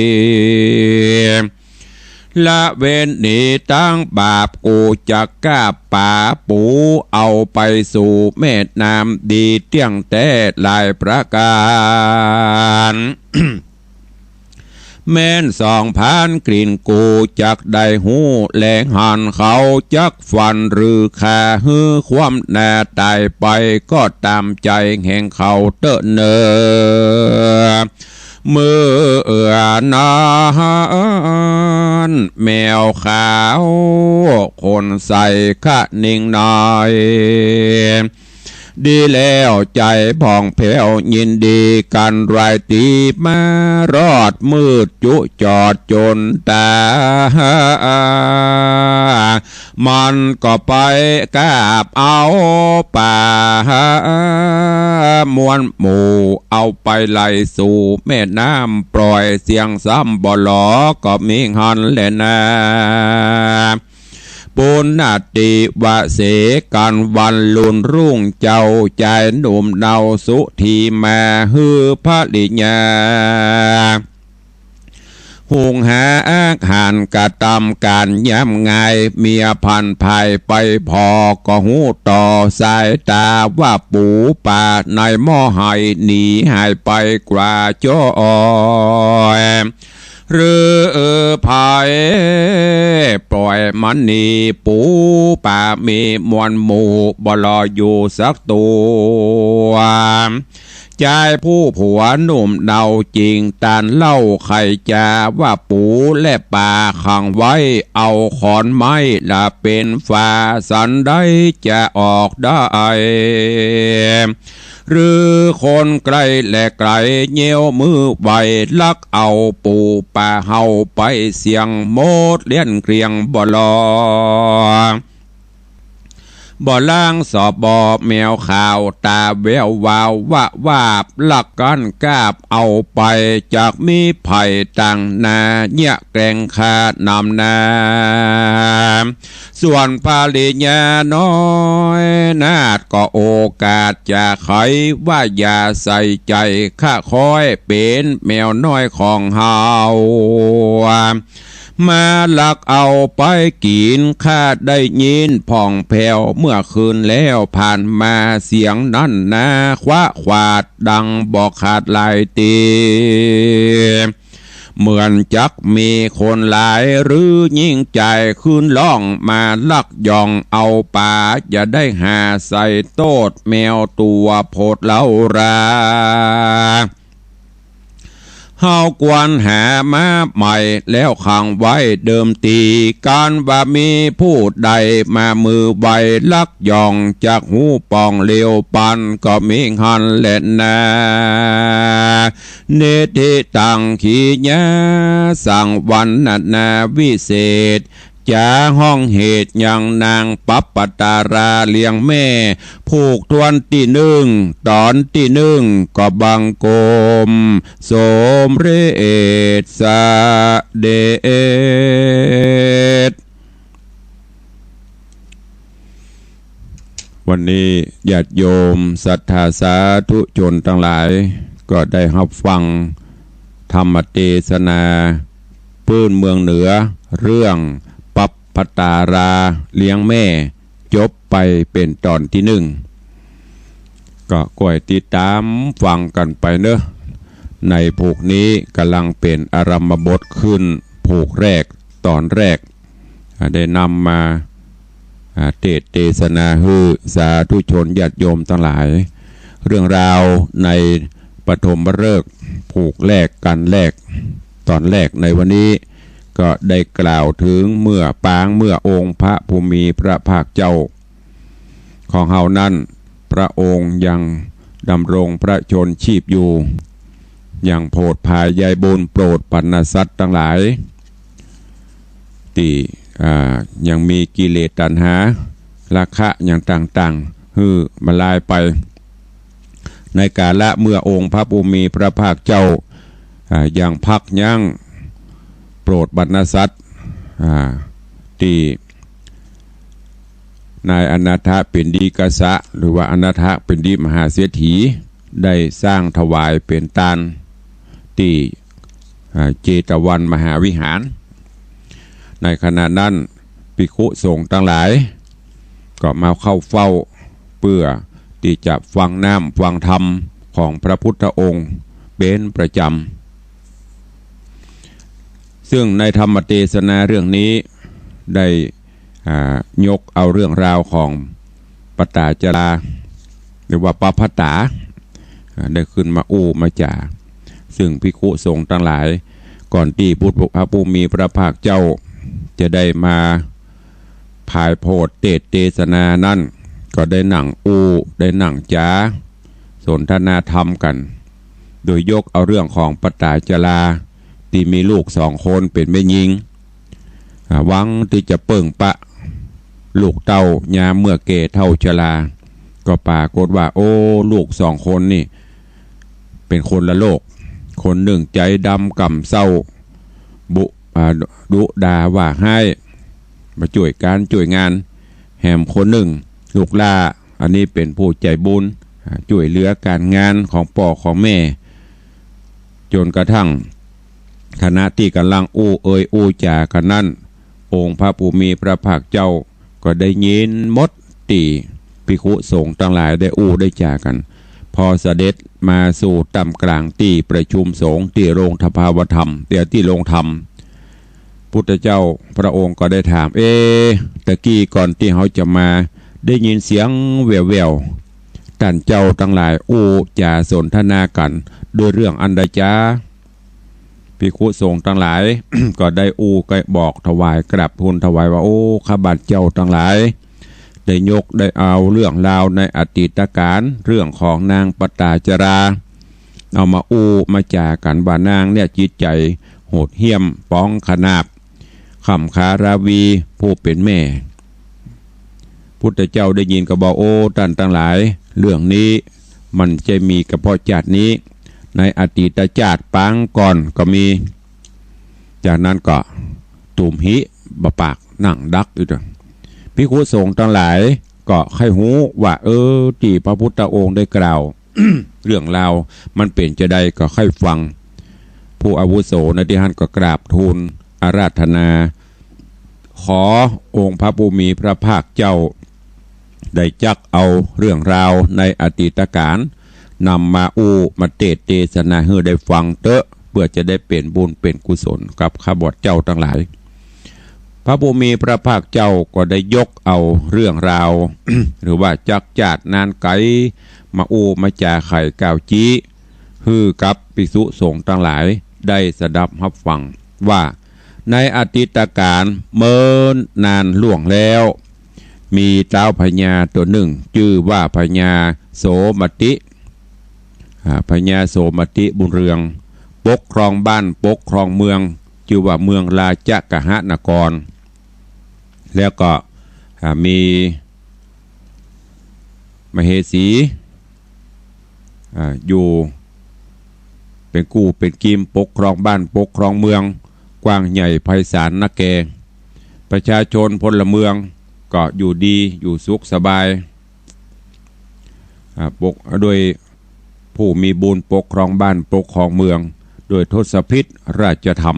ละเว้นหนีตางบาป กูจักก้าป๋าปู๋ เอาไปสู่แม่น้ำดีเตี้ยงแต๊หลายประก๋าน แม้นสองพรานกลิ่น กูจักได้ฮู้แลหัน เขาจักฟันหรือฆ่า หื้อความหน้าต๋ายไป ก็ต๋ามใจ๋แห่งเขาเต๊อะเน่อ เมื่อนั้นแมวขาว คนใสคะนิ่งหน่อย ดีแล้วใจ๋ผ่องแผ้วยินดีกั๋น รายตี้มารอดมืดจุจอดจนต๋า มันก็ไปกาบเอาป๋ามวลหมู่ เอาไปไหลสู่แม่น้ำ ปล่อยเสียงซ้ำบ่หลอ ก็มีหั้นแลนา ปุณณติวเสกั๋นวันลุนรุ่ง เจ้าจายหนุ่มเนาสุธีมา หื้อภริยา หุงหาอาหารกระตำก๋านยามง่าย เมียผันผายไปผ่อ ก็ฮู้ต่อสายต๋า ว่าปู๋ป๋าในหม้อไหหนีหายไปกว่าจ้อย หรือไผปล่อยมันหนี ปู๋ป๋ามีมวลหมู่ บ่หลออยู่สักตั๋ว จายผู้ผัวหนุ่มเนาจิ่งตานเล่าไขจ๋า ว่าปู๋และป๋าขังไว้ เอาขอนไม้ละเป๋นฝา สันใดจะออกได้ หรือคนใก้และไก๋เยียวมือไว ลักเอาปู๋ป๋าเฮาไปเสี้ยงหมดเกลี้ยงเกรียงบ่หลอ บ่ลางสอบบ่แมวขาวต๋าแวววาววะวาบ ลักกั๋นกาบเอาไป จักมีไผตางหน้าเยียะแกล้งฆ่านำนา ส่วนภริยาน้อยนาฏก็โอกาสจะไขว่าอย่าใส่ใจ๋ ข้าคอยเป๋นแมวน้อยของเฮา มาลักเอาไปกิ๋น ข้าได้ยินผ่องแผ้วเมื่อคืนแล้ว ผ่านมาเสียงนั้นนา ขวะขวาดดังบ่ขาดหลายตี้ เหมือนจักมีคนหลายหรือญิงจาย ขึ้นร้องมาลักย่องเอาป๋า จะได้หาใส่โต้ษแมวตั๋วโผดเล่ารา เฮาควรหามาใหม่แล้วขังไว้เดิมตี้ กั๋นว่ามีผู้ใดมามือไวลักย่อง จักฮู้ป่องเร็วปันก็มีหั้นแลนา นิธิตัง ขีญา สัง วรรณนาวิเศษ จ๋าฮ้องเหตุยังนางปัปปตาราเลี้ยงแม่ ผูกถ้วนตี้นึ่ง ต๋อนตี้นึ่ง ก็บังคมสมเร็จเสด็จ วันนี้ญาติโยมศรัทธาสาธุชนตังหลาย ก็ได้ฮับฟังธรรมเตสนาปื้นเมืองเหนือ เรื่องปัปปตาราเลี้ยงแม่ จบไปเป๋นต๋อนตี้นึ่ง ก็ก้อยติดต๋ามฟังกั๋นไปเนาะ ในผูกนี้ก่ำลังเป๋นอารัมภบทขึ้น ผูกแรก ต๋อนแรก อ่า ได้นำมา อ่า เตสน์เตสนาหื้อสาธุชนญาติโยมตังหลาย เรื่องราวในปฐมฤกษ์ผูกแรก กัณฑ์แรก ต๋อนแรกในวันนี้ ก็ได้กล่าวเถิงเมื่อปางเมื่อองค์พระผู้มีพระภาคเจ้าของเฮานั้น พ พระองค์ยังดำรงพระชนม์ชีพอยู่ ยังโผดผายใยบุญโปรดบรรดาสัตว์ตังหลาย ตี้ อ่า ยังมีกิเลสตัณหา ราคะอย่างต่างๆ หื้อมาลายไป ในกาละเมื่อองค์พระผู้มีพระภาคเจ้า อ่า ยังพักยั้งโปรดบรรดาสัตว์ อ่า ตี้นายอนาถปิณฑิกะ หรือว่าอนาถปิณฑิมหาเศรษฐี ได้สร้างถวายเป๋นตานตี้ อ่า เจตวันมหาวิหาร ในขณะนั้นภิกขุสงฆ์ตังหลายก็มาเข้าเฝ้า เพื่อตี้จะฟังน้ำฟังธรรมของพระพุทธองค์เป๋นประจำ ซึ่งในธรรมเตสนาเรื่องนี้ได้ อ่า ยกเอาเรื่องราวของปตาจารา หรือว่าปพัตตา อ่า ได้ขึ้นมาอู้มาจ๋า ซึ่งภิกขุสงฆ์ตังหลาย ก่อนตี้พุทธ พระผู้มีพระภาคเจ้าจะได้มาผายโผดเตสน์เตสนานั้น ก็ได้นั่งอู้ ได้นั่งจ๋า สนทนาธรรมกั๋น โดยยกเอาเรื่องของปตาจารา ตี้มีลูกสองคนเป๋นแม่ญิง อ่า หวังตี้จะเปิ้งปะลูกเต้ายามเมื่อแก่เฒ่าชรา ก็ปรากฏว่า โอ้ ลูกสองคนนี่เป๋นคนละโลก คนนึ่งใจ๋ดำก่ำเซ้า บุ อ่า ดุด่าว่าฮ้าย บ่จ้วยก๋านจ้วยงาน แหมคนนึ่งลูกหล้า อันนี้เป๋นผู้ใจ๋บุญ อ่า จ้วยเหลือก๋านงานของป้อของแม่ จ๋นกระทั่งขณะตี้ก่ำลังอู้เอ่ยอู้จ๋ากั๋นนั้น องค์พระผู้มีพระภาคเจ้าก็ได้ยินหมดตี้ภิกขุสงฆ์ตังหลายได้อู้ได้จ๋ากั๋น พอเสด็จมาสู่ต้ามก๋างตี้ประชุมสงฆ์ตี้โรงสภาวธรรม ตี้ ตี้โรงธรรม พุทธเจ้าพระองค์ก็ได้ถาม เอ๊ะ ตะกี้ก่อนตี้เฮาจะมาได้ยินเสียงแว่วๆ ต้านเจ้าตังหลายอู้จ๋าสนทนากั๋นด้วยเรื่องอันใดจา ภิกขุสงฆ์ตังหลาย ก็ได้อู้ได้บอกถวายกราบทูลถวายว่า โอ้ ข้าพเจ้าตังหลาย ได้ยกได้เอาเรื่องราวในอดีตกาล เรื่องของนางปตาจารา เอามาอู้มาจ๋ากั๋นว่านางเนี่ยจิตใจ๋โหดเหี้ยมป๋องขนาบ ข่ำขาราวีผู้เป๋นแม่ พุทธเจ้าได้ยินก็บอก โอ้ ต้านตังหลาย เรื่องนี้มันบ่ใจ้มีเฉพาะจาตินี้ ในอดีตจาติปางก่อนก็มี จากนั้นก็ตุ่มหิบ่ปากนั่งดักอยู่ ภิกขุสงฆ์ตังหลายก็ใค่ฮู้ว่า เออ ตี้พระพุทธองค์ได้กล่าว เรื่องราวมันเป๋นจาใดก็ใค่ฟัง ผู้อาวุโสในตี้หั้นก็กราบทูลอาราธนา ขอองค์พระผู้มีพระภาคเจ้า ได้จักเอาเรื่องราวในอดีตกาล นำมาอู้มาเตสน์เตสนาหื้อได้ฟังเต๊อะ เปื้อจะได้เป๋นบุญเป๋นกุศลกับข้าพเจ้าตังหลาย พระผู้มีพระภาคเจ้าก็ได้ยกเอาเรื่องราว หรือว่าจักจาตินานไก๋ มาอู้มาจ๋าไขกล่าวจี๊ หื้อกับภิกษุสงฆ์ตังหลายได้สดับฮับฟังว่า ในอดีตกาลเมินนานล่วงแล้ว มีต้าวพญาตั๋วนึ่ง จื้อว่าพญาโสมติ อ่า พญาโสมติบุญเรือง ปกครองบ้านปกครองเมือง จื้อว่าเมืองราชกหนคร แล้วก็ อ่า มีมเหสี อ่า อยู่เป๋นกู้เป๋นกิม ปกครองบ้านปกครองเมือง กว้างใหญ่ไพศาลนักแล ประชาชนพลเมืองก็อยู่ดีอยู่สุขสบาย อ่า ปก ด้วยผู้มีบุญปกครองบ้านปกครองเมือง ด้วยทศพิธราชธรรม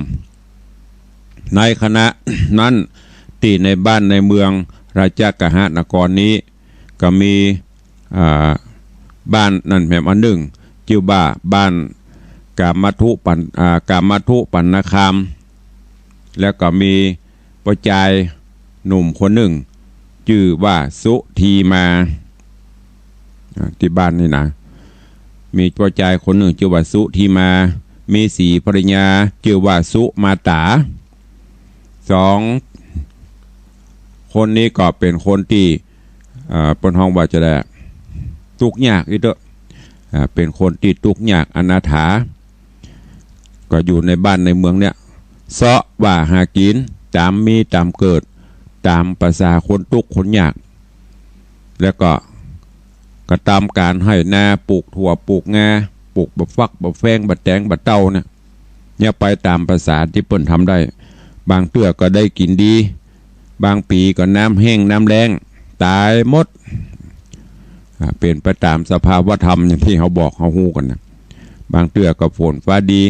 ในขณะนั้นตี้ในบ้านในเมืองราชกหนครนี้ ก็มี อ่า บ้านนั้นแหมอันนึ่ง จื้อว่าบ้านกามัทธุปัน อ่า กามัทธุปันนคาม แล้วก็มีป้อจายหนุ่มคนนึ่ง จื้อว่าสุธีมา อ่า ตี้บ้านนี้นะ มีป้อจายคนนึ่งจื้อว่าสุธีมา มีสีภรรยาจื้อว่าสุมาต๋า สองคนนี้ก็เป๋นคนตี้ เอ่อ เปิ้นฮ้องว่าจาใด ตุ๊กยากอี้เต๊อะ อ่า เป๋นคนตี้ตุ๊กยากอนาถา ก็อยู่ในบ้านในเมืองเนี่ย เซาะว่าหากิ๋นต๋ามมีต๋ามเกิด ต๋ามประสาคนตุ๊กคนยาก แล้วก็ ก็ต๋ามก๋านไฮ่นา ปลูกถั่วปลูกงา ปลูกบ่าฟักบ่าแฟงบ่าแตงบ่าเต้าเนี่ย เนี่ยไปต๋ามประสาตี้เปิ้นทำได้ บางเตื้อก็ได้กิ๋นดี บางปี๋ก็น้ำแห้งน้ำแล้ง ต๋ายหมด อ่า เป๋นไปต๋ามสภาวธรรมอย่างตี้เฮาบอกเฮาฮู้กั๋นนะ บางเตื้อก็ฝนฟ้าดี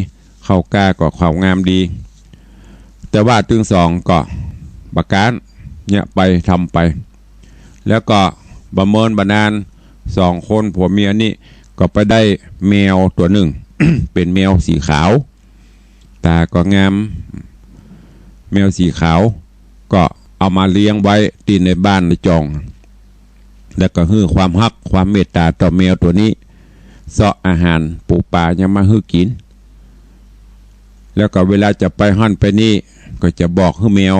ข้าวกล้าก็ข้าวงามดี แต่ว่าตึงสองก็บ่ก๊าน เนี่ยไปทำไป แล้วก็บ่เมินบ่นาน สองคนผัวเมียนี่ก็ไปได้แมวตั๋วนึ่ง เป๋นแมวสีขาว ต๋าก็งาม แมวสีขาว ก็เอามาเลี้ยงไว้ตี้ในบ้านในจอง แล้วก็หื้อความฮักความเมตต๋าต่อแมวตั๋วนี้ เซาะอาหารปู๋ป๋าหยังมาหื้อกิ๋น แล้วก็เวลาจะไปหั้นไปนี่ ก็จะบอกหื้อแมว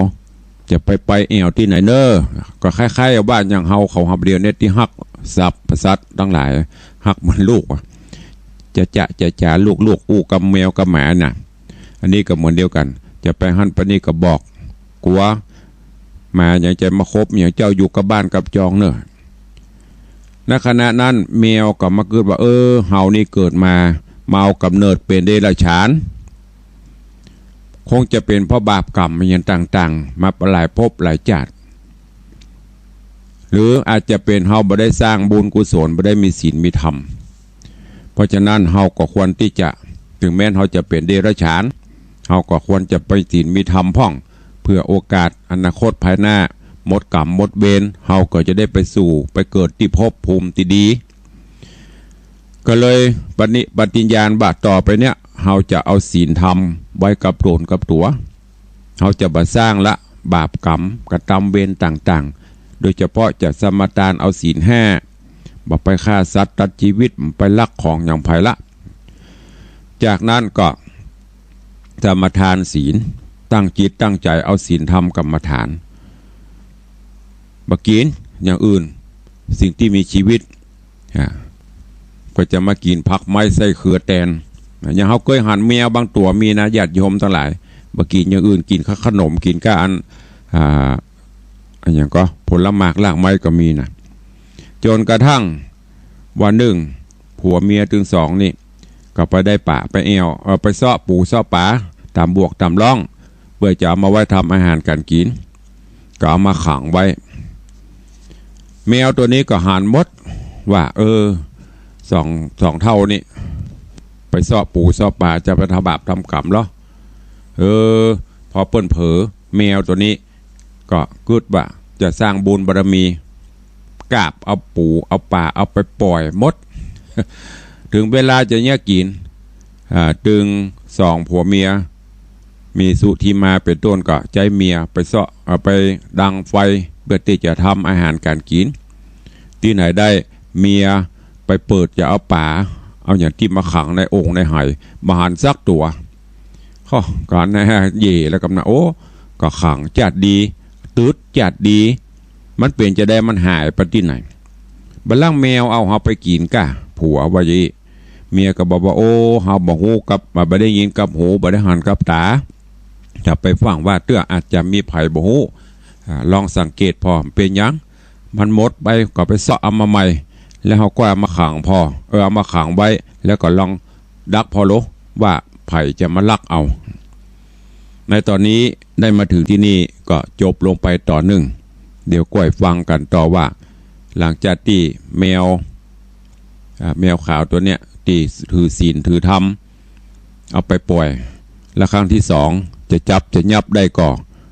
จะไปไปแอ่วตี้ไหนเน่อ ก็คล้ายๆ ว่าอย่างเฮาเขาหับเดียวเนี่ยตี้ฮักสรรพสัตว์ตังหลาย ฮักเหมือนลูกอะ จะจะจะจะลูกๆ อู้กำแมวกำหมาน่ะ อันนี้ก็เหมือนเดียวกั๋น จะไปหั้นไปนี่ก็บอก กั๋วหมาหยังจะมาคบหยังเจ้าอยู่กับบ้านกับจองเน่อ ณ ขณะนั้นแมวก็มากึ๊ดว่า เออ เฮานี่เกิดมา มาเอาก๋ำเนิดเป๋นเดรัจฉาน คงจะเป๋นเพราะบาปกรรมหยังต่างๆ มาหลายภพหลายจาติ หรืออาจจะเป๋นเฮาบ่ได้สร้างบุญกุศล บ่ได้มีศีลมีธรรม เพราะฉะนั้นเฮาก็ควรตี้จะ ถึงแม้นเฮาจะเป๋นเดรัจฉาน เฮาก็ควรจะมีศีลมีธรรมพ่อง เผื่อโอกาสอนาคตภายหน้า หมดกรรมหมดเวร เฮาก็จะได้ไปสู่ ไปเกิดตี้ภพภูมิตี้ดี ก็เลยปฏิ ปฏิญญาณว่าต่อไปเนี่ย เฮาจะเอาศีลธรรมไว้กับต๋นกับตั๋ว เฮาจะบ่สร้างละบาปกรรม กระตำเวรต่างๆ โดยเฉพาะจะสมาทานเอาศีลห้า บ่ไปฆ่าสัตว์ตัดชีวิต บ่ไปลักของหยังใผละ จากนั้นก็สมาทานศีล ตั้งจิตตั้งใจ๋เอาศีลทำกรรมฐาน บ่กิ๋นอย่างอื่น สิ่งตี้มีชีวิต อ่า ก็จะมากิ๋นผักไม้ไส้เครือแตน อย่างเฮาเกยหันแมวบางตั๋วมีนะ ญาติโยมตังหลาย บ่กิ๋นอย่างอื่น กิ๋นข้าขนม กิ๋นก้าอัน อ่า อันหยังก็ผลหมากรากไม้ก็มีนะ จ๋นกระทั่งวันนึ่ง ผัวเมียตึงสองนี่ ก็ไปได้ป่าไปแอ่ว เอ่อ ไปเซาะปู๋เซาะป๋า ต๋ามบวกต๋ามร่อง เปื้อจะเอามาไว้ทำอาหารก๋านกิ๋น ก็เอามาขังไว้ แมวตั๋วนี้ก็หันหมดว่า เออ สอง สองเฒ่านี่ ไปเซาะปู๋เซาะป๋า จะไปทำบาปทำกรรมเหรอ เออ พอเปิ้นเผลอ แมวตั๋วนี้ ก็กึ๊ดว่าจะสร้างบุญบารมี กาบเอาปู๋เอาป๋าเอาไปป่อยหมด ถึงเวลาจะเยียะกิ๋น อ่า ตึงสองผัวเมีย มีสุธีมาเป๋นต้นก็ใจ๊เมียไปเซาะ เอาไปดังไฟ เปื้อตี้จะทำอาหารก๋านกิ๋น ตี้ไหนได้เมียไปเปิดจะเอาป๋า เอาหยังตี้มาขังในโอ่งในไห บ่หันสักตั๋ว ข้อก๋านนะฮะ เย่แล้วกำนัน โอ้ ก็ขังจาดดี ตึ๊ดจาดดี มันเป๋นจาใด มันหายไปตี้ไหน บ่าลั้งแมวเอาเฮาไปกิ๋นก้า ผัวว่าอย่างอี้ เมียก็บอกว่า โอ้ เฮาบ่ฮู้กับ บ่ได้ยินกับหู บ่ได้หันกับต๋า จะไปฟั่งว่าเตื้อ อาจจะมีใผบ่ฮู้ อ่า ลองสังเกตผ่อ เป๋นหยัง มันหมดไป ก็ไปเซาะเอามาใหม่ แล้วเฮาก็เอามาขังผ่อ เออ เอามาขังไว้ แล้วก็ลองดักผ่อโล ว่าใผจะมาลักเอา ในต๋อนนี้ได้มาเถิงตี้นี่ก็จบลงไปต๋อนนึ่ง เดี๋ยวก้อยฟังกั๋นต่อว่า หลังจากตี้แมว อ่า แมวขาวตั๋วเนี้ยตี้ถือศีลถือธรรม เอาไปป่อย แล้วครั้งตี้สองจะจับจะยับได้ก่อ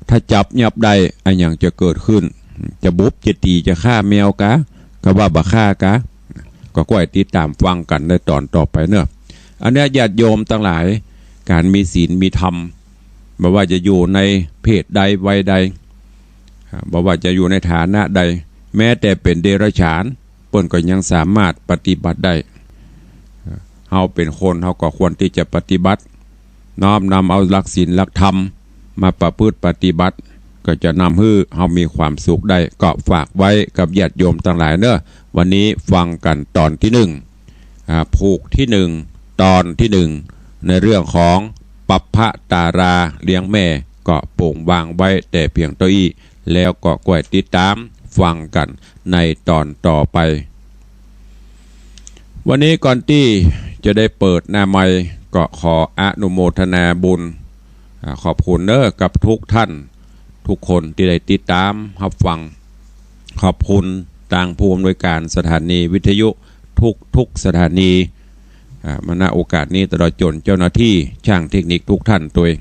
ถ้าจับยับได้ อะหยังจะเกิดขึ้น จะบุบจะตี๋จะฆ่าแมวกา กาว่าบ่ฆ่ากา ก็ก้อยติดต๋ามฟังกั๋นในต๋อนต่อไปเนาะ อันเนี้ยญาติโยมตังหลาย ก๋านมีศีลมีธรรม บ่ว่าจะอยู่ในเพศใดวัยใด อ่า บ่ว่าจะอยู่ในฐานะใด แม้แต่เป๋นเดรัจฉาน เปิ้นก็ยังสามารถปฏิบัติได้ เฮาเป๋นคน เฮาก็ควรตี้จะปฏิบัติ น้อมนำเอาหลักศีลหลักธรรมมาประพฤติปฏิบัติ ก็จะนำหื้อเฮามีความสุขได้ ก็ฝากไว้กับญาติโยมตังหลายเนาะ วันนี้ฟังกั๋นต๋อนตี้นึ่ง อ่า ผูกตี้นึ่ง ต๋อนตี้นึ่ง ในเรื่องของปัพพะตาราเลี้ยงแม่ ก็โป่งวางไว้แต่เปียงเต้าอี้ แล้วก็ก้อยติดต๋ามฟังกั๋นในต๋อนต่อไป วันนี้ก่อนตี้จะได้เปิดหน้าไมค์ ก็ขออนุโมทนาบุญ อ่า ขอบคุณเน้อกับทุกท่าน ทุกคนตี้ได้ติดต๋ามฮับฟัง ขอบคุณตางผู้อำนวยก๋านสถานีวิทยุทุกๆ สถานี อ่า มา ณ โอกาสนี้ ตลอดจ๋นเจ้าหน้าตี้จ้างเทคนิคทุกท่านตวย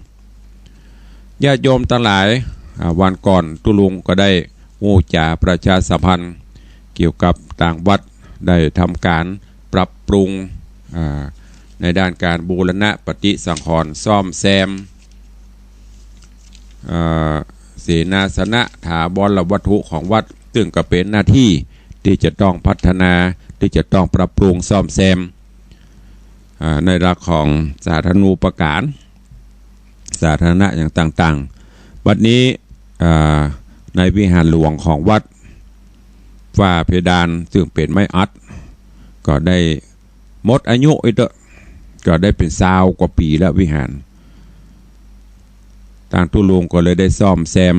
ญาติโยมตังหลาย อ่า วันก่อนตุ๊ลุงก็ได้อู้จ๋าประชาสัมพันธ์ เกี่ยวกับตางวัดได้ทำก๋านปรับปรุง อ่า ในด้านก๋านบูรณะปฏิสังขรณ์ซ่อมแซม เอ่อ เสนาสนะถาวรวัตถุของวัด ซึ่งก็เป๋นหน้าตี้ตี้จะต้องพัฒนา ตี้จะต้องปรับปรุงซ่อมแซม อ่า ในหลักของสาธารณูปการ สาธารณะอย่างต่างๆ บัดนี้ อ่า ในวิหารหลวงของวัด ฝ้าเพดานซึ่งเป๋นไม้อัด ก็ได้หมดอายุอีกเต๊อะ ก็ได้เป๋นซาวกว่าปี๋แล้ววิหาร ตางตุ๊ลุงก็เลยได้ซ่อมแซม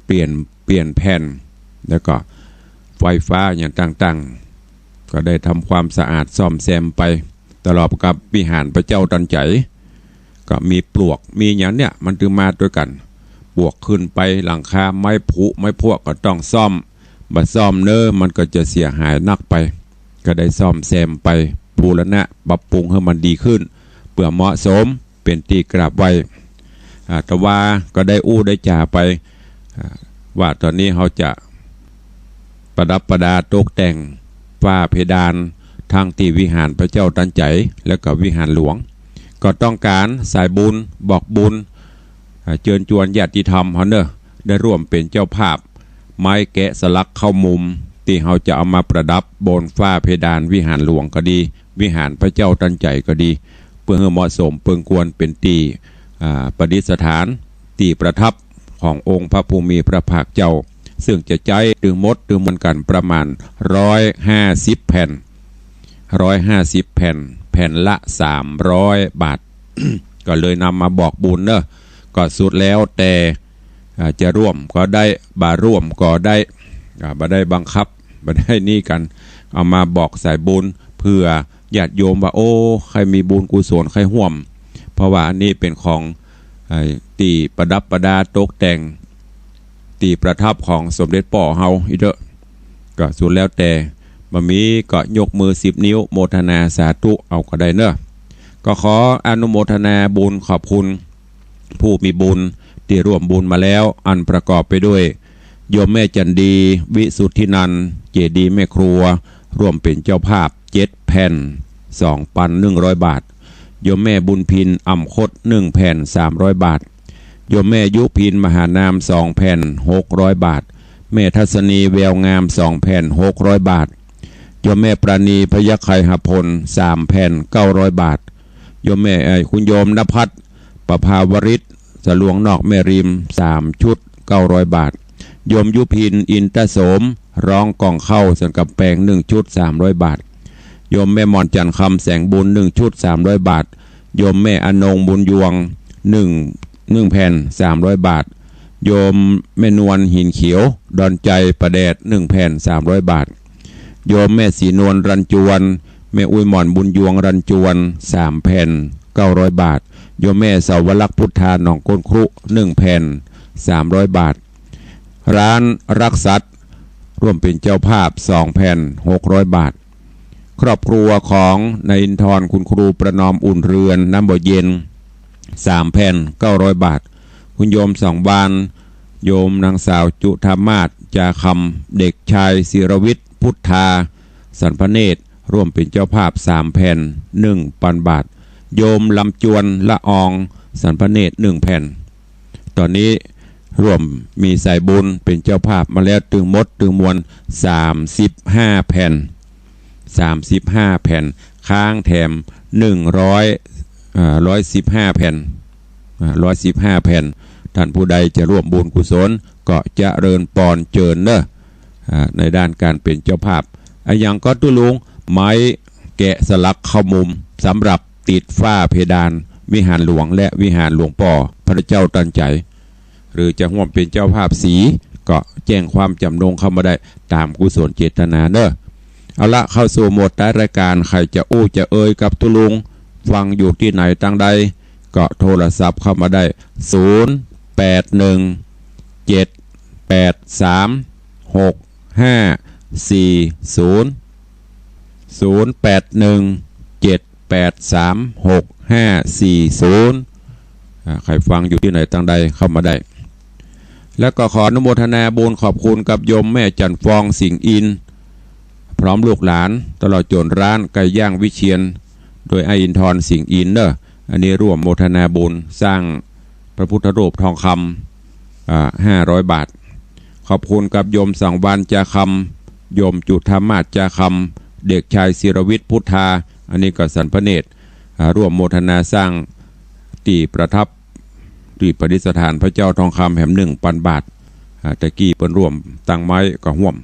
เปลี่ยน เปลี่ยนแผ่น แล้วก็ไฟฟ้าอย่างต่างๆ ก็ได้ทำความสะอาดซ่อมแซมไป ตลอดกับวิหารพระเจ้าตันใจ๋ ก็มีปลวก มีอย่างเนี้ย มันตึงมาตวยกั๋น ปลวกขึ้นไปหลังคา ไม้ผุไม้พวกก็ต้องซ่อม บ่ซ่อมเน้อ มันก็จะเสียหายนักไป ก็ได้ซ่อมแซมไป บูรณะปรับปรุงหื้อมันดีขึ้น เปื้อเหมาะสม เป๋นตี้กราบไหว้ อ่า แต่ว่าก็ได้อู้ได้จ๋าไป อ่า ว่าต๋อนนี้เฮาจะประดับประดาตกแต่งฝ้าเพดาน ตึงตี้วิหารพระเจ้าตันใจ๋ แล้วก็วิหารหลวง ก็ต้องก๋านสายบุญบอกบุญ อ่า เจิญจวนญาติธรรมเฮาเน้อ ได้ร่วมเป๋นเจ้าภาพ ไม้แกะสลักเข้ามุม ตี้เฮาจะเอามาประดับบนฝ้าเพดานวิหารหลวงก็ดี วิหารพระเจ้าตันใจ๋ก็ดี เปื้อหื้อเหมาะสมเปิงควรเป๋นตี้ อ่า ประดิษฐาน ตี้ประทับขององค์พระผู้มีพระภาคเจ้า ซึ่งจะใจ๊ตึงหมดตึงมวลกั๋นประมาณร้อยห้าสิบแผ่น ร้อยห้าสิบแผ่น แผ่นละสามร้อยบาท ก็เลยนำมาบอกบุญเน้อ ก็สุดแล้วแต่ อ่า จะร่วมก็ได้ บ่ร่วมก็ได้ อ่า บ่ได้บังคับ บ่ได้นี่กั๋น เอามาบอกสายบุญ เปื้อญาติโยมว่า โอ้ ใค่มีบุญกุศล ใค่ร่วม เพราะว่าอันนี้เป๋นของ ไอ้ ตี้ประดับประดาตกแต่ง ตี้ประทับของสมเด็จป้อเฮาอี้เต๊อะ ก็สุดแล้วแต่ บ่มีก็ยกมือสิบนิ้ว โมทนาสาธุเอาก็ได้เน้อ ก็ขออนุโมทนาบุญขอบคุณ ผู้มีบุญตี้ร่วมบุญมาแล้ว อันประกอบไปด้วย โยมแม่จันดี วิสุทธินันท์ เจดีย์แม่ครัว ร่วมเป๋นเจ้าภาพเจ็ดแผ่น สองปันหนึ่งร้อยบาท โยมแม่บุญพิน อ่ำคด หนึ่งแผ่น สามร้อยบาท โยมแม่ยุพิน มหานาม สองแผ่น หกร้อยบาท แม่ทัศนี แววงาม สองแผ่น หกร้อยบาท โยมแม่ปราณี พยัคฆไคหพล สามแผ่น เก้าร้อยบาท โยมแม่ เอ่อ คุณโยมณภัทร ประภาวริศ สะหลวงนอกแม่ริม สามชุด เก้าร้อยบาท โยมยุพิน อินทโสม ร้องกล่องเข้าสันกำแปง หนึ่งชุด สามร้อยบาท โยมแม่หม่อนจันทร์ คำแสงบุญ หนึ่งชุด สามร้อยบาท โยมแม่อนง บุญยวง หนึ่ง หนึ่งแผ่น สามร้อยบาท โยมแม่นวล หินเขียว ดอนใจ ป่าแดด หนึ่งแผ่น สามร้อยบาท โยมแม่ศรีนวล รัญจวน แม่อุ๊ยหม่อน บุญยวง รัญจวน สามแผ่น เก้าร้อยบาท โยมแม่เสาวลักษณ์ พุทธา หนองก้นครุ หนึ่งแผ่น สามร้อยบาท ร้านรักสัตว์ ร่วมเป๋นเจ้าภาพ สองแผ่น หกร้อยบาท ครอบครัวของนายอินทร์ คุณครูประนอม อุ่นเรือน น้ำบ่อเย็น สามแผ่น เก้าร้อยบาท คุณโยมสองวาน โยมนางสาวจุฑามาศ จาคำ เด็กชายศิรวิทย์ พุทธา สันพเนตร ร่วมเป๋นเจ้าภาพ สามแผ่น หนึ่งปันบาท โยมลำจวน ละออง สันพเนตร หนึ่งแผ่น ต๋อนนี้ร่วมมีสายบุญเป๋นเจ้าภาพมาแล้วตึงหมดตึงมวล สามสิบห้าแผ่น สามสิบห้าแผ่น ค้างแถม หนึ่งร้อย เอ่อ ร้อยสิบห้าแผ่น อ่า ร้อยสิบห้าแผ่น ท่านผู้ใดจะร่วมบุญกุศลก็เจริญปอนเจิญเน้อ อ่า ในด้านก๋านเป๋นเจ้าภาพ อะหยังก็ตุ๊ลุง ไม้แกะสลักเข้ามุม สำหรับติดฝ้าเพดานวิหารหลวงและวิหารหลวงป้อพระเจ้าตันใจ๋ หรือจะฮ่วมเป๋นเจ้าภาพสี ก็แจ้งความจ๋ำนงเข้ามาได้ต๋ามกุศลเจตนาเน่อ เอาละ เข้าสู่หมวดท้ายรายการ ใผจะอู้จะเอ่ยกับตุ๊ลุง ฟังอยู่ตี้ไหนตางใด ก็โทรศัพท์เข้ามาได้ ศูนย์ แปด หนึ่ง เจ็ด แปด สาม หก ห้า สี่ ศูนย์ ศูนย์ แปด หนึ่ง เจ็ด แปด สาม หก ห้า สี่ ศูนย์ อ่า ใผฟังอยู่ตี้ไหนตางใดเข้ามาได้ แล้วก็ขออนุโมทนาบุญขอบคุณกับโยมแม่จันทร์ฟองสิงห์อินทร์ พร้อมลูกหลาน ตลอดจ๋นร้านไก่ย่างวิเชียร โดยอ้ายอินทร์ทรสิงห์อินทร์เน่อ อันนี้ร่วมโมทนาบุญสร้างพระพุทธรูปทองคำ อ่า ห้าร้อยบาท ขอบคุณกับโยมสังวาลย์จาคำ โยมจุฑามาศจาคำ เด็กชายศิรวิทย์พุทธา อันนี้ก็สันพระเนตร อ่า ร่วมโมทนาสร้างตี้ประทับ ตี้ประดิษฐานพระเจ้าทองคำแหมนึ่งปันบาท อ่า ตะกี้เปิ้นร่วมตั้งไม้ก็ฮ่วม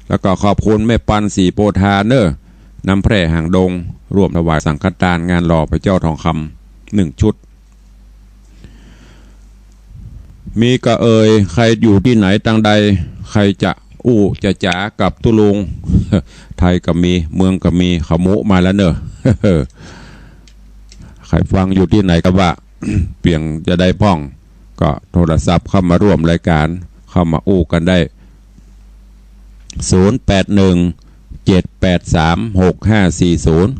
แล้วก็ขอบคุณแม่ปันศรีโพธาเน่อ น้ำแพร่หางดง ร่วมถวายสังฆทานงานหล่อพระเจ้าทองคำหนึ่งชุด มีก็เอ่ย ใผอยู่ตี้ไหนตางใด ใผจะอู้จะจ๋ากับตุ๊ลุง ไทยก็มี เมืองก็มี ขมุมาแล้วเน่อ ใผฟังอยู่ตี้ไหนก็ว่า เปียงจะได้พ่อง ก็โทรศัพท์เข้ามาร่วมรายการ เข้ามาอู้กั๋นได้ ศูนย์ แปด หนึ่ง เจ็ด แปด สาม หก ห้า สี่ ศูนย์